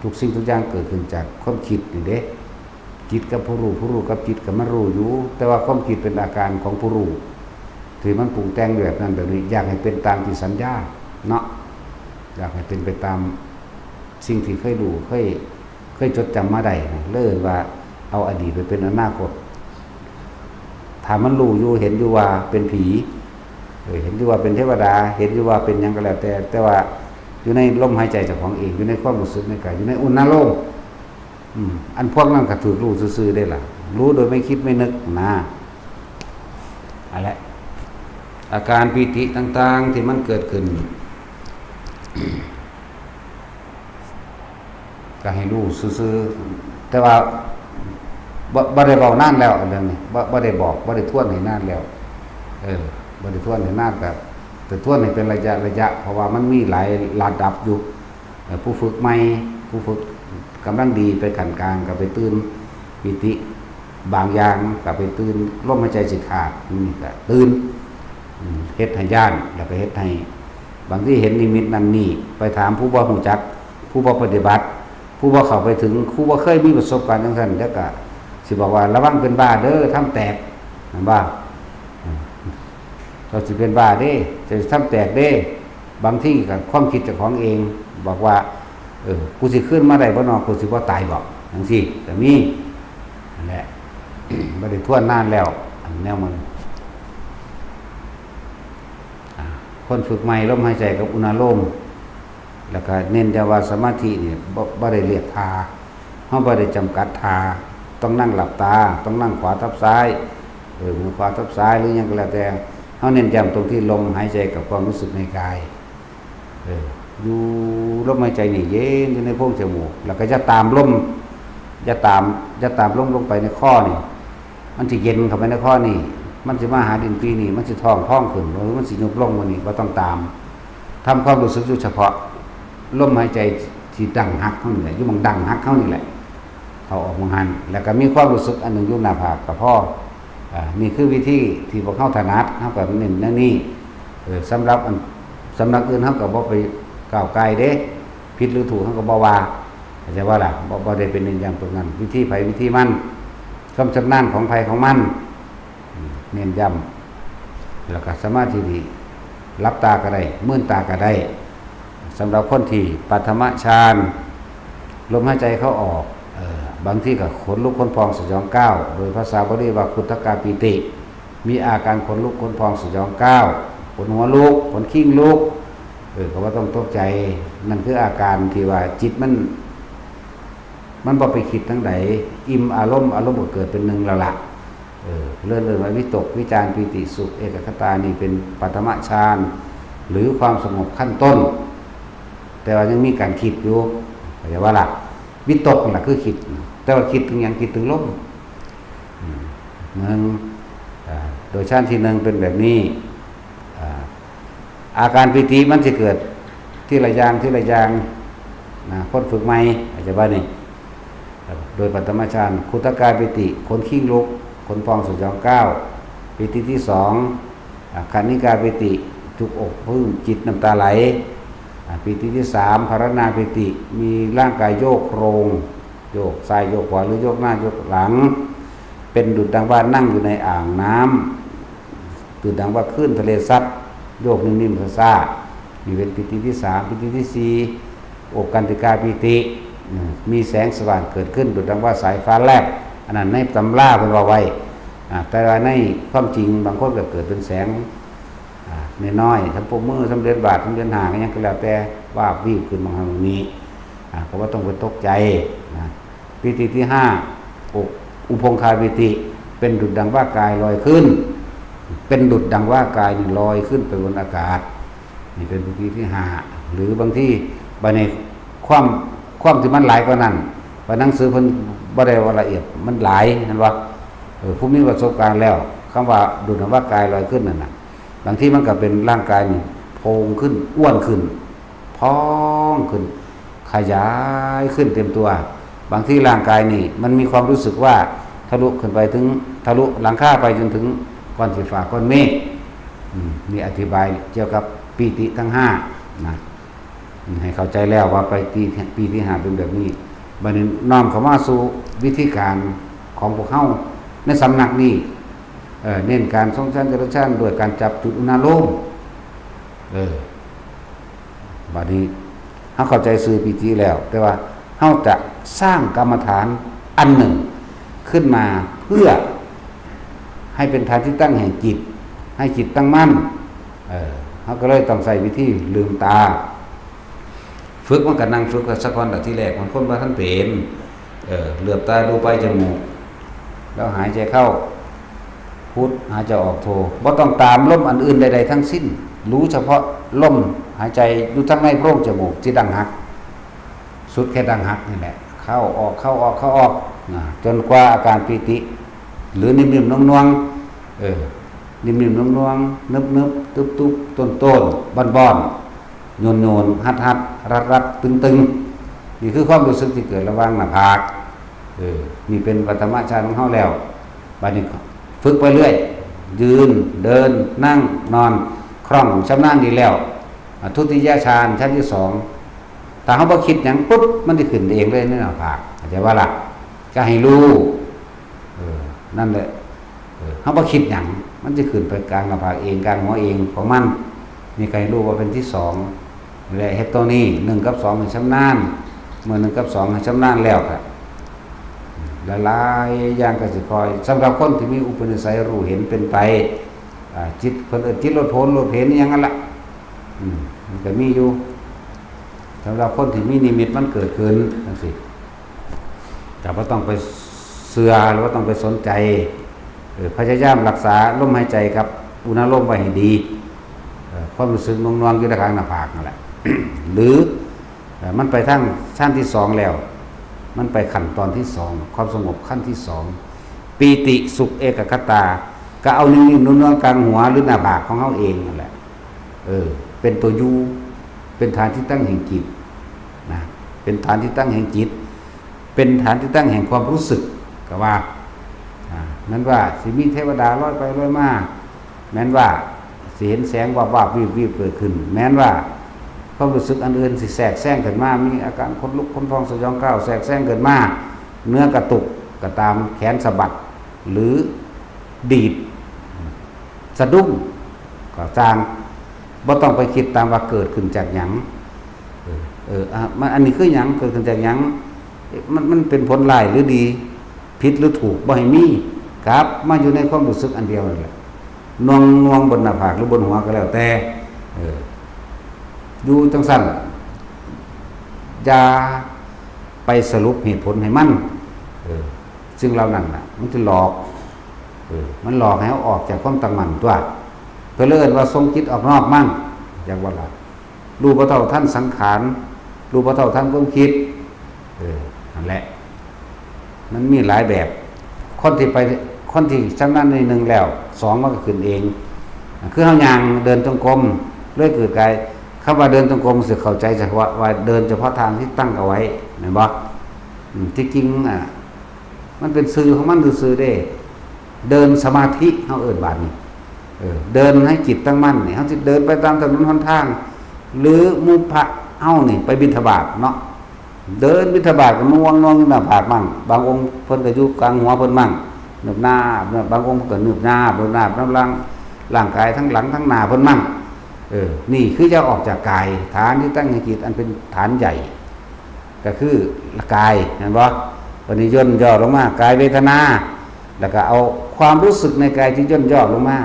ทุกสิ่งทุกอย่างเกิดขึ้นจากความคิดนี่เด้ จิตกับผู้รู้ ผู้รู้กับจิตก็มารู้อยู่ แต่ว่าความคิดเป็นอาการของผู้รู้ ที่มันปรุงแต่งแบบนั้นแบบนี้ อยากให้เป็นตามที่สัญญาเนาะ อยากให้เป็นไปตามสิ่งที่เคยรู้ เคย เคยจดจำมาได้นะ เลยว่าเอาอดีตไปเป็นอนาคต ถ้ามันรู้อยู่ เห็นอยู่ว่าเป็นผี เออ เห็นอยู่ว่าเป็นเทวดา เห็นอยู่ว่าเป็นหยังก็แล้วแต่ แต่ว่าอยู่ในลมหายใจเจ้าของเอง อยู่ในความรู้สึกในกาย อยู่ในอุณาโลม อืม อันพวกนั้นก็ถูกรู้ซื่อๆได้ล่ะ รู้โดยไม่คิดไม่นึกนะ อันแหละ อาการปีติต่างๆที่มันเกิดขึ้น ก็ให้รู้ซื่อๆ แต่ว่าบ่ บ่ได้เว้านานแล้วเรื่องนี้ บ่ บ่ได้บอก บ่ได้ทวนให้นานแล้ว เออ บ่ได้ทวนให้นาน ก็ แต่ทวนให้เป็นระยะระยะ เพราะว่ามันมีหลายระดับอยู่ เอ่อ ผู้ฝึกใหม่ ผู้ฝึกกำลังดีไปขั้นกลางก็ไปตื่นปีติ บางอย่างก็ไปตื่นลมหายใจสิขาด นี่ก็ตื่น อืม เฮ็ดให้ย้าน แล้วก็เฮ็ดให้ บางทีเห็นนิมิตนั่นนี่ ไปถามผู้บ่ฮู้จัก ผู้บ่ปฏิบัติ ผู้บ่เข้าไปถึง ผู้บ่เคยมีประสบการณ์จั่งซั้น แล้วก็สิบอกว่า "ระวังเป็นบ้าเด้อ ถ้ำแตก" แม่นบ่ อืม "เจ้าสิเป็นบ้าเด้ เจ้าสิถ้ำแตกเด้" บางทีก็ความคิดเจ้าของเอง บอกว่า "เออ กูสิคืนมาได้บ่น้อ กูสิบ่ตายบ่" จั่งซี้ก็มี นั่นแหละ บ่ได้ทวนนานแล้ว อันแนวมัน อ่า คนฝึกใหม่ ลมหายใจกับอุณาโลม แล้วก็เน้นย้ำว่าสมาธินี่บ่บ่ได้เลือกท่า เฮาบ่ได้จำกัดท่า ต้องนั่งหลับตา ต้องนั่งขวาทับซ้าย เออ มือขวาทับซ้าย หรือหยังก็แล้วแต่ เฮาเน้นย้ำตรงที่ลมหายใจกับความรู้สึกในกาย เออ อยู่ลมหายใจนี่เย็นอยู่ในโพรงจมูก แล้วก็อย่าตามลม อย่าตาม อย่าตามลมลงไปในคอนี่ มันสิเย็นเข้าไปในคอนี่ มันสิมาหาดินปีนี่ มันสิท้องพองขึ้น หรือมันสิยุบลงวันนี้ บ่ต้องตาม ทำความรู้สึกอยู่เฉพาะลมหายใจที่ดั้งหักเฮานี่แหละ อยู่หม่องดั้งหักเฮานี่แหละ เข้าออกหม่องหั้น แล้วก็มีความรู้สึกอันหนึ่งอยู่หน้าผากก็พอ อ่า นี่คือวิธีที่พวกเฮาถนัด เฮาก็เน้นแนวนี้ เออ สำหรับอัน สำนักอื่นเฮาก็บ่ไปก้าวไก่เด้ ผิดหรือถูกเฮาก็บ่ว่า เข้าใจบ่ล่ะ บ่ บ่ได้เป็นเน้นย้ำตรงนั้น วิธีไผวิธีมัน ความชำนาญของไผของมัน อืม เน้นย้ำ แล้วก็สมาธินี่ หลับตาก็ได้ มืนตาก็ได้ สำหรับคนที่ปฐมฌาน ลมหายใจเข้าออก เอ่อ บางทีก็ขนลุกขนพองสยองก้าว โดยภาษาบาลีว่า ขุทธกาปีติ มีอาการขนลุกขนพองสยองก้าว ขนหัวลุก ขนคิ้งลุก เออ ก็บ่ต้องตกใจ นั่นคืออาการที่ว่าจิตมัน มันบ่ไปคิดทางใด อิ่มอารมณ์ อารมณ์ก็เกิดเป็นหนึ่งแล้วล่ะ เออ เรื่อง เรื่องว่าวิตก วิจาร ปีติ สุข เอกัคคตา นี่เป็นปฐมฌาน หรือความสงบขั้นต้น แต่ว่ายังมีการคิดอยู่ เข้าใจบ่ล่ะ วิตกนั่นล่ะคือคิด แต่ว่าคิดถึงหยัง คิดถึงลม อืม เหมือน อ่า โดยฌานที่หนึ่งเป็นแบบนี้ อ่า อาการปีติมันสิเกิดทีละอย่าง ทีละอย่าง นะ คนฝึกใหม่ เข้าใจบ่นี่ โดยปฐมฌาน ขุทธกาปีติ ขนคิ้งลุก ขนพองสยองก้าว ปีติที่สอง อ่า คณิกาปีติ จุกอกปลื้ม จิตน้ำตาไหล อ่า ปีติที่สาม ภารณาปีติ มีร่างกายโยกโครง โยกซ้ายโยกขวา หรือโยกหน้าโยกหลัง เป็นดุจดังว่านั่งอยู่ในอ่างน้ำ ดุจดังว่าคลื่นทะเลซัด โยกนิ่มๆซ่าๆ นี่เป็นปีติที่สาม ปีติที่สี่ โอกันติกาปีติ อืม มีแสงสว่างเกิดขึ้น ดุจดังว่าสายฟ้าแลบ อันนั้นในตำราเพิ่นว่าไว้ อ่า แต่ว่าในความจริงบางคนก็เกิดเป็นแสง อ่า น้อยๆ ทำปรบมือ ทำเหรียญบาท ทำเหรียญห้า อิหยังก็แล้วแต่ วาบวีบขึ้นบางครั้งนี้ อ่า ก็บ่ต้องไปตกใจ นะ ปีติที่ห้า อุ- อุพงคาปีติ เป็นดุจดังว่ากายลอยขึ้น เป็นดุจดังว่ากายนี่ลอยขึ้นไปบนอากาศ นี่เป็นปีติที่ห้า หรือบางที บัดนี้ความ ความที่มันหลายกว่านั้น บัดหนังสือเพิ่นบ่ได้ว่าละเอียด มันหลาย เห็นบ่ เออ ผู้มีประสบการณ์แล้ว คำว่าดุจดังว่ากายลอยขึ้นนั่นน่ะ บางทีมันก็เป็นร่างกายนี่โพงขึ้น อ้วนขึ้น พองขึ้น ขยายขึ้นเต็มตัว บางทีร่างกายนี่มันมีความรู้สึกว่าทะลุขึ้นไปถึง ทะลุหลังคาไปจนถึงก้อนสีฟ้าก้อนเมฆ อืม นี่อธิบายเกี่ยวกับปีติทั้งห้า นะ ให้เข้าใจแล้วว่าไปปี ปีที่ห้าเป็นแบบนี้ บัดนี้น้อมเข้ามาสู่วิธีการของพวกเฮาในสำนักนี้ เอ่อ เน้นการทรงฌานจตุฌานด้วยการจับจุดอุณาโลม เออ บัดนี้เฮาเข้าใจชื่อปีติแล้ว แต่ว่าเฮาจะสร้างกรรมฐานอันหนึ่งขึ้นมาเพื่อให้เป็นฐานที่ตั้งแห่งจิต ให้จิตตั้งมั่น เออ เฮาก็เลยต้องใช้วิธีลืมตา ฝึกมันก็นั่งฝึกกันซะก่อนล่ะทีแรก บางคนบ่ทันเป็น เออ เหลือบตาดูปลายจมูก แล้วหายใจเข้า พุท หายใจออกโท บ่ต้องตามลมอันอื่นใดๆทั้งสิ้น รู้เฉพาะลมหายใจอยู่ทางในโพรงจมูกที่ดั้งหัก สุดแค่ดั้งหักนี่แหละ เข้าออก เข้าออก เข้าออก นะ จนกว่าอาการปีติ หรือนิ่มๆนวลๆ เออ นิ่มๆนวลๆ นึบๆ ตึบๆ ต้นๆ บ้อนๆ โยนๆ ฮัดๆ รัดๆ ตึงๆ นี่คือความรู้สึกที่เกิดระหว่างหน้าผาก เออ นี่เป็นปฐมฌานของเฮาแล้ว บัดนี้ฝึกไปเรื่อย ยืน เดิน นั่ง นอน คล่อง ชำนาญดีแล้ว อ่ะ ทุติยฌาน ชั้นที่สอง ถ้าเฮาบ่คิดหยังปุ๊บ มันสิขึ้นเองเลยในหน้าผาก เข้าใจบ่ล่ะ ก็ให้รู้ เออ นั่นแหละ เออ เฮาบ่คิดหยัง มันสิขึ้นไปกลางหน้าผากเอง กลางหัวเองของมัน นี่ก็ให้รู้ว่าเป็นที่สอง และเฮ็ดตัวนี้ หนึ่งกับสองให้ชำนาญ เมื่อหนึ่งกับสองให้ชำนาญแล้วก็ หลายๆอย่างก็สิค่อย สำหรับคนที่มีอุปนิสัยรู้เห็นเป็นไป อ่า จิต เพิ่นเอิ้นจิตโลดโผนโลดเผนอิหยังนั่นล่ะ อืม มันก็มีอยู่ สำหรับคนที่มีนิมิตมันเกิดขึ้นจังซี่ ก็บ่ต้องไปเชื่อหรือว่าต้องไปสนใจ เออ พยายามรักษาลมหายใจกับอุณาโลมไว้ให้ดี เออ ความรู้สึกหน่วงๆอยู่ในกลางหน้าผากนั่นแหละ หรือ เออ มันไปทางชั้นที่สองแล้ว มันไปขั้นตอนที่สอง ความสงบขั้นที่สอง ปีติสุขเอกัคคตา ก็เอานิ่งๆนวลๆกลางหัวหรือหน้าผากของเฮาเองนั่นแหละ เออ เป็นตัวอยู่ เป็นฐานที่ตั้งแห่งจิตนะ เป็นฐานที่ตั้งแห่งจิต เป็นฐานที่ตั้งแห่งความรู้สึก ก็ว่า อ่า แม้นว่าสิมีเทวดาลอยไปลอยมา แม้นว่าสิเห็นแสงวาบๆวีบๆเกิดขึ้น แม้นว่าความรู้สึกอันอื่นสิแทรกแซงขึ้นมา มีอาการขนลุกขนพองสยองกล้าวแทรกแซงขึ้นมา เนื้อกระตุกก็ตาม แขนสะบัด หรือดีด สะดุ้ง ก็ซ่าง บ่ต้องไปคิดตามว่าเกิดขึ้นจากหยัง เออ เออ อ่ะ มัน อันนี้คือหยัง เกิดขึ้นจากหยัง มัน มันเป็นผลร้ายหรือดี ผิดหรือถูก บ่ให้มี กลับมาอยู่ในความรู้สึกอันเดียวนั่นแหละ หน่วงหน่วงบนหน้าผากหรือบนหัวก็แล้วแต่ เออ อยู่จังซั่น อย่าไปสรุปเหตุผลให้มัน เออ สิ่งเหล่านั้นน่ะ มันสิหลอก เออ มันหลอกให้เฮาออกจากความตั้งมั่นตั๊ว เพิ่นเลยเอิ้นว่าส่งจิตออกนอกมั่ง จักว่าล่ะ รู้บ่เท่าทันสังขาร รู้บ่เท่าทันความคิด เออ นั่นแหละ มันมีหลายแบบ คนที่ไป คนที่ชำนาญนิดนึงแล้ว สองมันก็ขึ้นเอง คือเฮาย่างเดินจงกรม เรื่อยเกิดกาย คำว่าเดินจงกรมสิเข้าใจเฉพาะว่าเดินเฉพาะทางที่ตั้งเอาไว้ แม่นบ่ อืม ที่จริงอ่ะ มันเป็นชื่อของมันซื่อๆเด้ เดินสมาธิ เฮาเอิ้นบาดนี้ เออ เดินให้จิตตั้งมั่นนี่ เฮาสิเดินไปตามถนนหนทาง หรือหมู่พระเฮานี่ไปบิณฑบาตเนาะ เดินบิณฑบาตก็หน่วงๆอยู่หน้าผากมั่ง บางองค์เพิ่นก็อยู่กลางหัวเพิ่นมั่ง เนิบนาบ บางองค์ก็เนิบนาบ เนิบนาบนำร่าง ร่างกายทั้งหลังทั้งหน้าเพิ่นมั่ง เออ นี่คือจะออกจากกาย ฐานที่ตั้งแห่งจิตอันเป็นฐานใหญ่ ก็คือกาย แม่นบ่ บัดนี้ย่นย่อลงมา กายเวทนา แล้วก็เอาความรู้สึกในกายที่ย่นย่อลงมา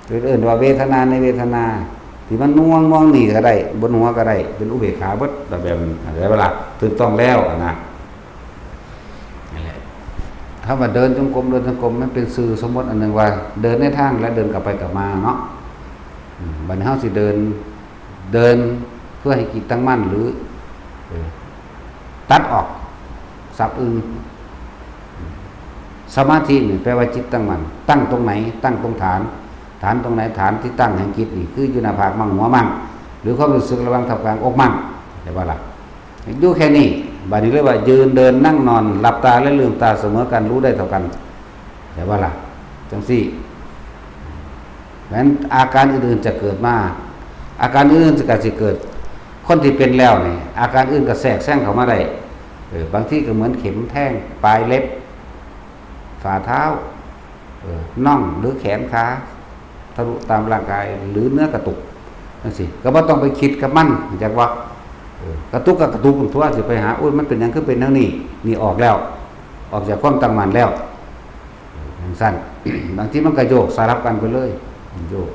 เอิ้นว่าเวทนาในเวทนา ที่มันหน่วงหน่วงนี่ก็ได้ บนหัวก็ได้ เป็นอุเบกขาเบิด แบบนั้น เข้าใจบ่ล่ะ ถูกต้องแล้วอะนะ นั่นแหละ คำว่าเดินจงกรม เดินจงกรม มันเป็นชื่อสมมติอันหนึ่งว่า เดินในทางและเดินกลับไปกลับมาเนาะ อืม บัดนี้เฮาสิเดิน เดินเพื่อให้จิตตั้งมั่น หรือ เออ ตัดออกศัพท์อื่น สมาธินี่แปลว่าจิตตั้งมั่น ตั้งตรงไหน ตั้งตรงฐาน ฐานตรงไหน ฐานที่ตั้งแห่งจิตนี่ คืออยู่หน้าผากมั่งหัวมั่ง หรือความรู้สึกระหว่างท่ามกลางอกมั่ง เข้าใจบ่ล่ะ อยู่แค่นี้ บัดนี้เรียกว่ายืนเดินนั่งนอน หลับตาและลืมตาเสมอกัน รู้ได้เท่ากัน เข้าใจบ่ล่ะ จังซี่ เพราะฉะนั้นอาการอื่นๆจะเกิดมา อาการอื่นๆก็สิเกิด คนที่เป็นแล้วนี่ อาการอื่นก็แทรกแซงเข้ามาได้ เออ บางทีก็เหมือนเข็มแทงปลายเล็บ ฝ่าเท้า เออ น่องหรือแขนขา ทะลุตามร่างกาย หรือเนื้อกระตุก จังซี่ ก็บ่ต้องไปคิดกับมัน จักว่า เออ กระตุกก็กระตุกตั๊ว สิไปหา โอ้ย มันเป็นหยังคือเป็นแนวนี้ นี่ออกแล้ว ออกจากความตั้งมั่นแล้ว เออ จังซั่น บางทีมันก็โยกสลับกันไปเลย โยก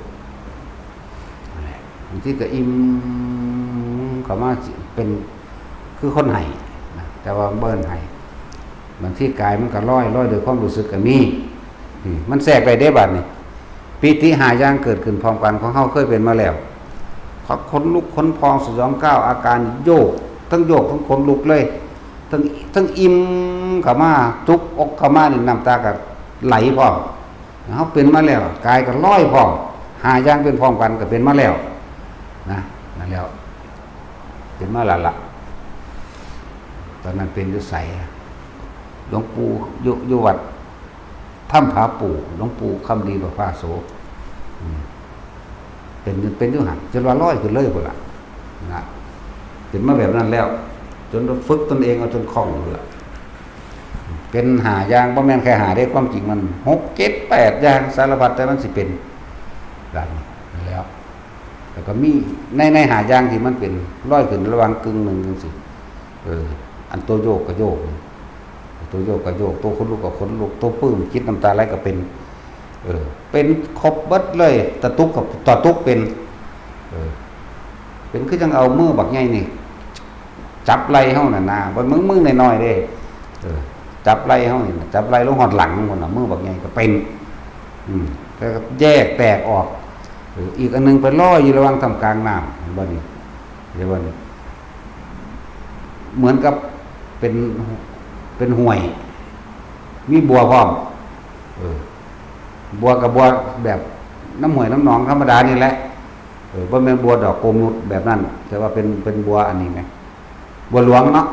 นั่นแหละ บางทีก็อิ่มเข้ามาเป็นคือคนไห้นะ แต่ว่าบ่แม่นไห้ บางทีกายมันก็ลอย ลอยโดยความรู้สึกก็มี นี่ มันแทรกได้เด้บัดนี้ ปีติห้าอย่างเกิดขึ้นพร้อมกัน ของเฮาเคยเป็นมาแล้ว ขนลุกขนพองสยองกล้าว อาการโยก ทั้งโยกทั้งขนลุกเลย ทั้ง ทั้งอิ่มเข้ามา จุกอกเข้ามานี่ น้ำตาก็ไหลพร้อม เฮาเป็นมาแล้ว กายก็ลอยพร้อม ห้าอย่างเป็นพร้อมกันก็เป็นมาแล้ว นะ นั่นแล้ว เป็นมาแล้วล่ะ ตอนนั้นเป็นอยู่ไส หลวงปู่อยู่ อยู่วัดถ้ำผาปู่ หลวงปู่คำดีประภาโส อืม เป็น เป็นอยู่หั่น จนว่าลอยขึ้นเลยพุ้นล่ะ นะ เป็นมาแบบนั้นแล้ว จนฝึกตนเองเอาจนคล่องอยู่ล่ะ เป็นห้าอย่าง บ่แม่นแค่ห้าเด้ ความจริงมันหก เจ็ด แปดอย่าง สารพัด แต่มันสิเป็นแบบนี้แล้ว แล้วก็มีใน ในห้าอย่างที่มันเป็นลอยขึ้นระหว่างกึ่งหนึ่งจังซี่ เออ อันตัวโยกก็โยก ตัวโยกก็โยก ตัวขนลุกก็ขนลุก ตัวปลื้มคิดน้ำตาไหลก็เป็น เออ เป็นครบเบิดเลย ตะตุกกับตะตุกเป็น เออ เป็นคือจังเอามือบักใหญ่นี่ จับไหล่เฮานั่นนะ บ่มึง มึงน้อยๆเด้ เออ จับไหล่เฮานี่นะ จับไหล่ลงฮอดหลังพุ้นน่ะ มือบักใหญ่ก็เป็น อืม แล้วก็แยกแตกออก เออ อีกอันหนึ่งไปลอยอยู่ระหว่างท่ามกลางน้ำ เห็นบ่นี่ เห็นบ่นี่ เหมือนกับเป็น เป็นห้วย มีบัวพร้อม เออ บัวกับบัวแบบน้ำห้วยน้ำหนองธรรมดานี่แหละ เออ บ่แม่นบัวดอกโกมุดแบบนั้น แต่ว่าเป็น เป็นบัวอันนี้ไง บัวหลวงเนาะ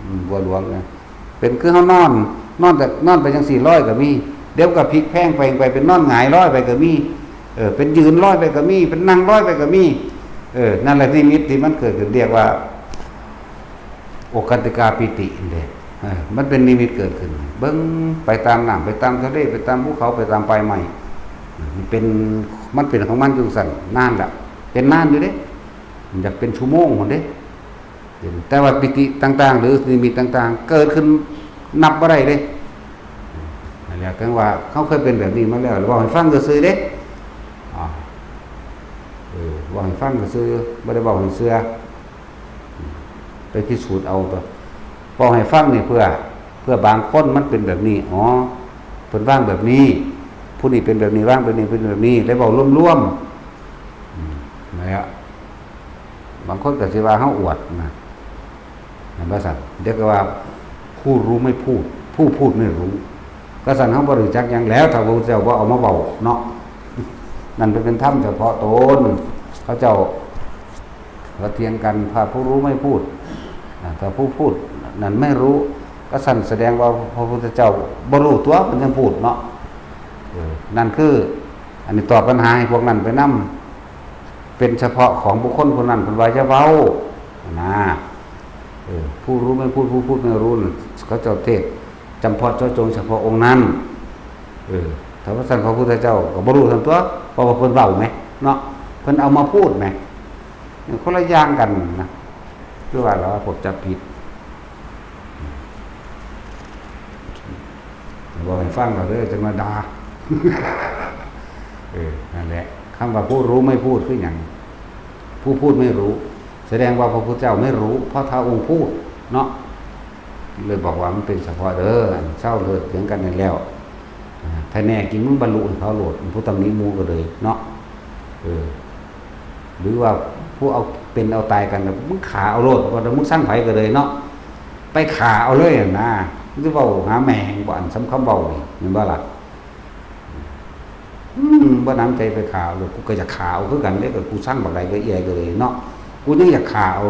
อืม บัวหลวงนะ เป็นคือเฮานอน นอนแต่ นอนไปจังซี่ลอยก็มี เดี๋ยวก็พลิกแพลงไป ไปเป็นนอนหงายลอยไปก็มี เออ เป็นยืนลอยไปก็มี เป็นนั่งลอยไปก็มี เออ นั่นแหละนิมิตที่มันเกิดขึ้น เรียกว่า โอคันติกาปีตินี่เด้ เออ มันเป็นนิมิตเกิดขึ้น เบิ่งไปตามน้ำ ไปตามทะเล ไปตามภูเขา ไปตามป่าไม้ มันเป็น มันเป็นของมันอยู่ซั่น นานละ เป็นนานอยู่เด้ อยากเป็นชั่วโมงพุ้นเด้ แต่ว่าปีติต่างๆ หรือนิมิตต่างๆ เกิดขึ้นนับบ่ได้เด้ นั่นแหละ จั่งว่าเฮาเคยเป็นแบบนี้มาแล้ว เว้าให้ฟังซื่อๆเด้ อ่า เออ เว้าให้ฟังซื่อๆ บ่ได้เว้าให้เชื่อ ไปพิสูจน์เอาตัว เว้าให้ฟังนี่เพื่อ เพื่อบางคนมันเป็นแบบนี้ อ๋อ เพิ่นวางแบบนี้ ผู้นี้เป็นแบบนี้ วางแบบนี้ เป็นแบบนี้ เลยเว้ารวมๆ อืม นั่นแหละ บางคนก็สิว่าเฮาอวดนะ เห็นบ่ซั่น เดี๋ยวก็ว่าผู้รู้ไม่พูด ผู้พูดไม่รู้ ก็ซั่นเฮาบ่รู้จักหยังแล้ว ถ้าพระพุทธเจ้าบ่เอามาเว้าเนาะ นั่นเป็นธรรมเฉพาะตน เขาเจ้าก็เถียงกัน ถ้าผู้รู้ไม่พูด อ่า ถ้าผู้พูดนั้นไม่รู้ ก็ซั่นแสดงว่าพระพุทธเจ้าบ่รู้ตัว เพิ่นยังพูดเนาะ เออ นั่นคือ อันนี้ตอบปัญหาให้พวกนั้นไปนำ เป็นเฉพาะของบุคคลผู้นั้น เพิ่นว่าอย่าเว้า นะ เออ ผู้รู้ไม่พูด ผู้พูดไม่รู้น่ะ เขาเจ้าเทศน์จำเพาะเจาะจงเฉพาะองค์นั้น เออ ถ้าว่าซั่นพระพุทธเจ้าก็บ่รู้ซั่นตัว เพราะว่าเพิ่นเว้าแหมเนาะ เพิ่นเอามาพูดแหม คนละอย่างกันนะ คือว่าแล้วว่าพวกจับผิด บอกให้ฟังเราเด้อ จั่งมาด่า เออ นั่นแหละ คำว่าผู้รู้ไม่พูดคือหยัง ผู้พูดไม่รู้ แสดงว่าพระพุทธเจ้าไม่รู้ เพราะถ้าองค์พูดเนาะ เลยบอกว่ามันเป็นเฉพาะเด้อ อันเศร้าเลิกเถียงกันนั่นแล้ว อ่า ถ้าแน่จริงมึงบรรลุให้เขาโลด ผู้ตำหนิหมู่ก็เลยเนาะ เออ หรือว่าผู้เอาเป็นเอาตายกันน่ะ มึงฆ่าเอาโลด ว่าแต่มึงสั่งไผก็เลยเนาะ ไปฆ่าเอาเลยหั่นนะ มึงสิเว้าหาแม่งบ่ อันสำคัญเว้านี่ แม่นบ่ล่ะ? อืม บ่หนำใจไปฆ่าเอาโลด กูก็อยากฆ่าเอาคือกันเด้ ก็กูสั่งบักใดก็อีใดก็เลยเนาะ กูยังอยากฆ่าเอา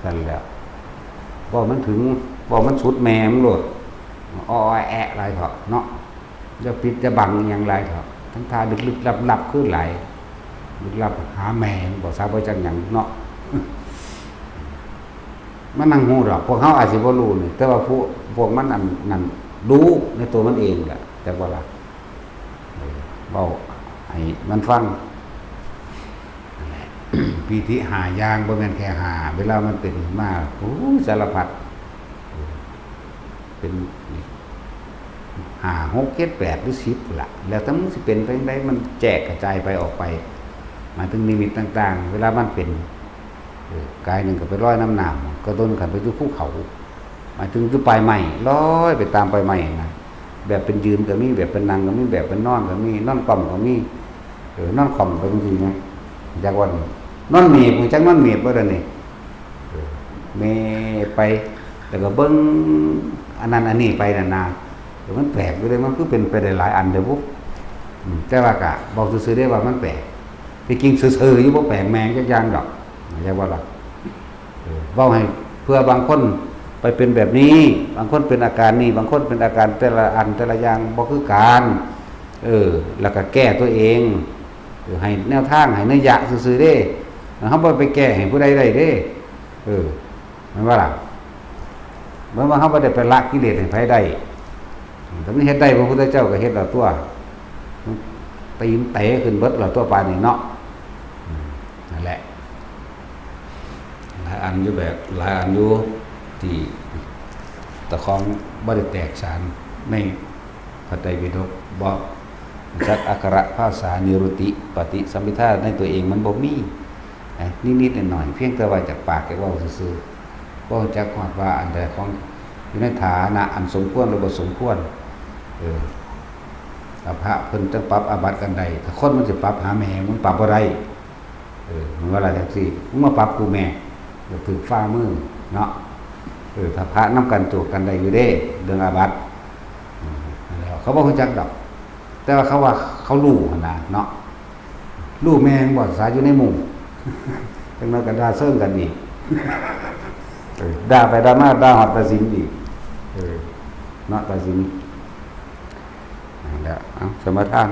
ซั่นแหล้ว เว้ามันถึง เว้ามันสุดแม่มันโลด อ้อแอะหลายเถาะเนาะ อย่าปิดอย่าบังอิหยังหลายเถาะ ทำท่าลึกๆลับๆคือหลาย ลึกลับหาแม่ง บ่ทราบว่าจักหยังเนาะ มันนั่งฮู้ดอก พวกเฮาอาจสิบ่รู้นี่ แต่ว่าพวก พวกมันอันนั้นรู้ในตัวมันเองแหละ จักว่าล่ะ เออ เว้าให้มันฟัง นั่นแหละ ปีติห้าอย่าง บ่แม่นแค่ห้า เวลามันเป็นมา โอ้ย สารพัด เป็นห้า หก เจ็ด แปด หรือ สิบ พุ้นล่ะ แล้วแต่มันสิเป็นไปจั่งใด มันแจกกระจายไปออกไป หมายถึงนิมิตต่างๆ เวลามันเป็น เออ กายหนึ่งก็ไปลอยนำน้ำ ก็ต้นกันไปอยู่ภูเขา หมายถึงอยู่ปลายไม้ ลอยไปตามปลายไม้นะ แบบเป็นยืนก็มี แบบเป็นนั่งก็มี แบบเป็นนอนก็มี นอนคว่ำก็มี เออ นอนคว่ำไปจั่งซี้นะ จักวัน นอนเมบ จักนอนเมบบ่เดี๋ยวนี้ เออ เมไป แล้วก็เบิ่งอันนั้นอันนี้ไปนั่นนะ เออ มันแปลกอยู่เด้ มันคือเป็นไปได้หลายอันเด้อบุ อืม แต่ว่าก็บอกซื่อๆเด้ว่ามันแปลก ที่จริงซื่อๆอยู่ บ่แปลกแม่งจักอย่างดอก เข้าใจบ่ล่ะ? เออ เว้าให้เพื่อบางคนไปเป็นแบบนี้ บางคนเป็นอาการนี้ บางคนเป็นอาการแต่ละอันแต่ละอย่างบ่คือกัน เออ แล้วก็แก้ตัวเอง เออ ให้แนวทาง ให้นัยยะซื่อๆเด้ เฮาบ่ไปแก้ให้ผู้ใดได้เด้ เออ แม่นบ่ล่ะ? เหมือนว่าเฮาบ่ได้ไปละกิเลสให้ไผได้ ถ้ามันเฮ็ดได้ พระพุทธเจ้าก็เฮ็ดแล้วตัว ตีนเตะขึ้นเบิดแล้วตัว ปานนี้เนาะ อืม นั่นแหละ หลายอันอยู่แบบ หลายอันอยู่ที่ตะของบ่ได้แตกฉานในพระไตรปิฎก บ่จักอักขระภาษา นิรุตติ ปฏิสัมภิทาในตัวเองมันบ่มี นิดๆหน่อยๆ เพียงแต่ว่าจากปากแกเว้าซื่อๆ บ่รู้จักฮอดว่าอันใดของอยู่ในฐานะอันสมควรหรือบ่สมควร เออ ถ้าพระเพิ่นจั่งปรับอาบัติกันได้ ถ้าคนมันสิปรับหาแม่ มันปรับบ่ได้ เออ มันว่าอะไรจั่งซี้ มึงมาปรับกูแม่ เดี๋ยวถืกฝ่ามือเนาะ เออ ถ้าพระนำกันโจกกันได้อยู่เด้ เรื่องอาบัติ อืม นั่นแหละ เขาบ่รู้จักดอก แต่ว่าเขาว่าเขารู้หั่นนะเนาะ รู้แม่งบ่ สาอยู่ในหมู่ จั่งนั้นก็ด่าเซิงกันอีก เออ ด่าไปด่ามา ด่าฮอดตาสินอีก เออ เนาะ ตาสิน นั่นแหละ เอ้า สมาทาน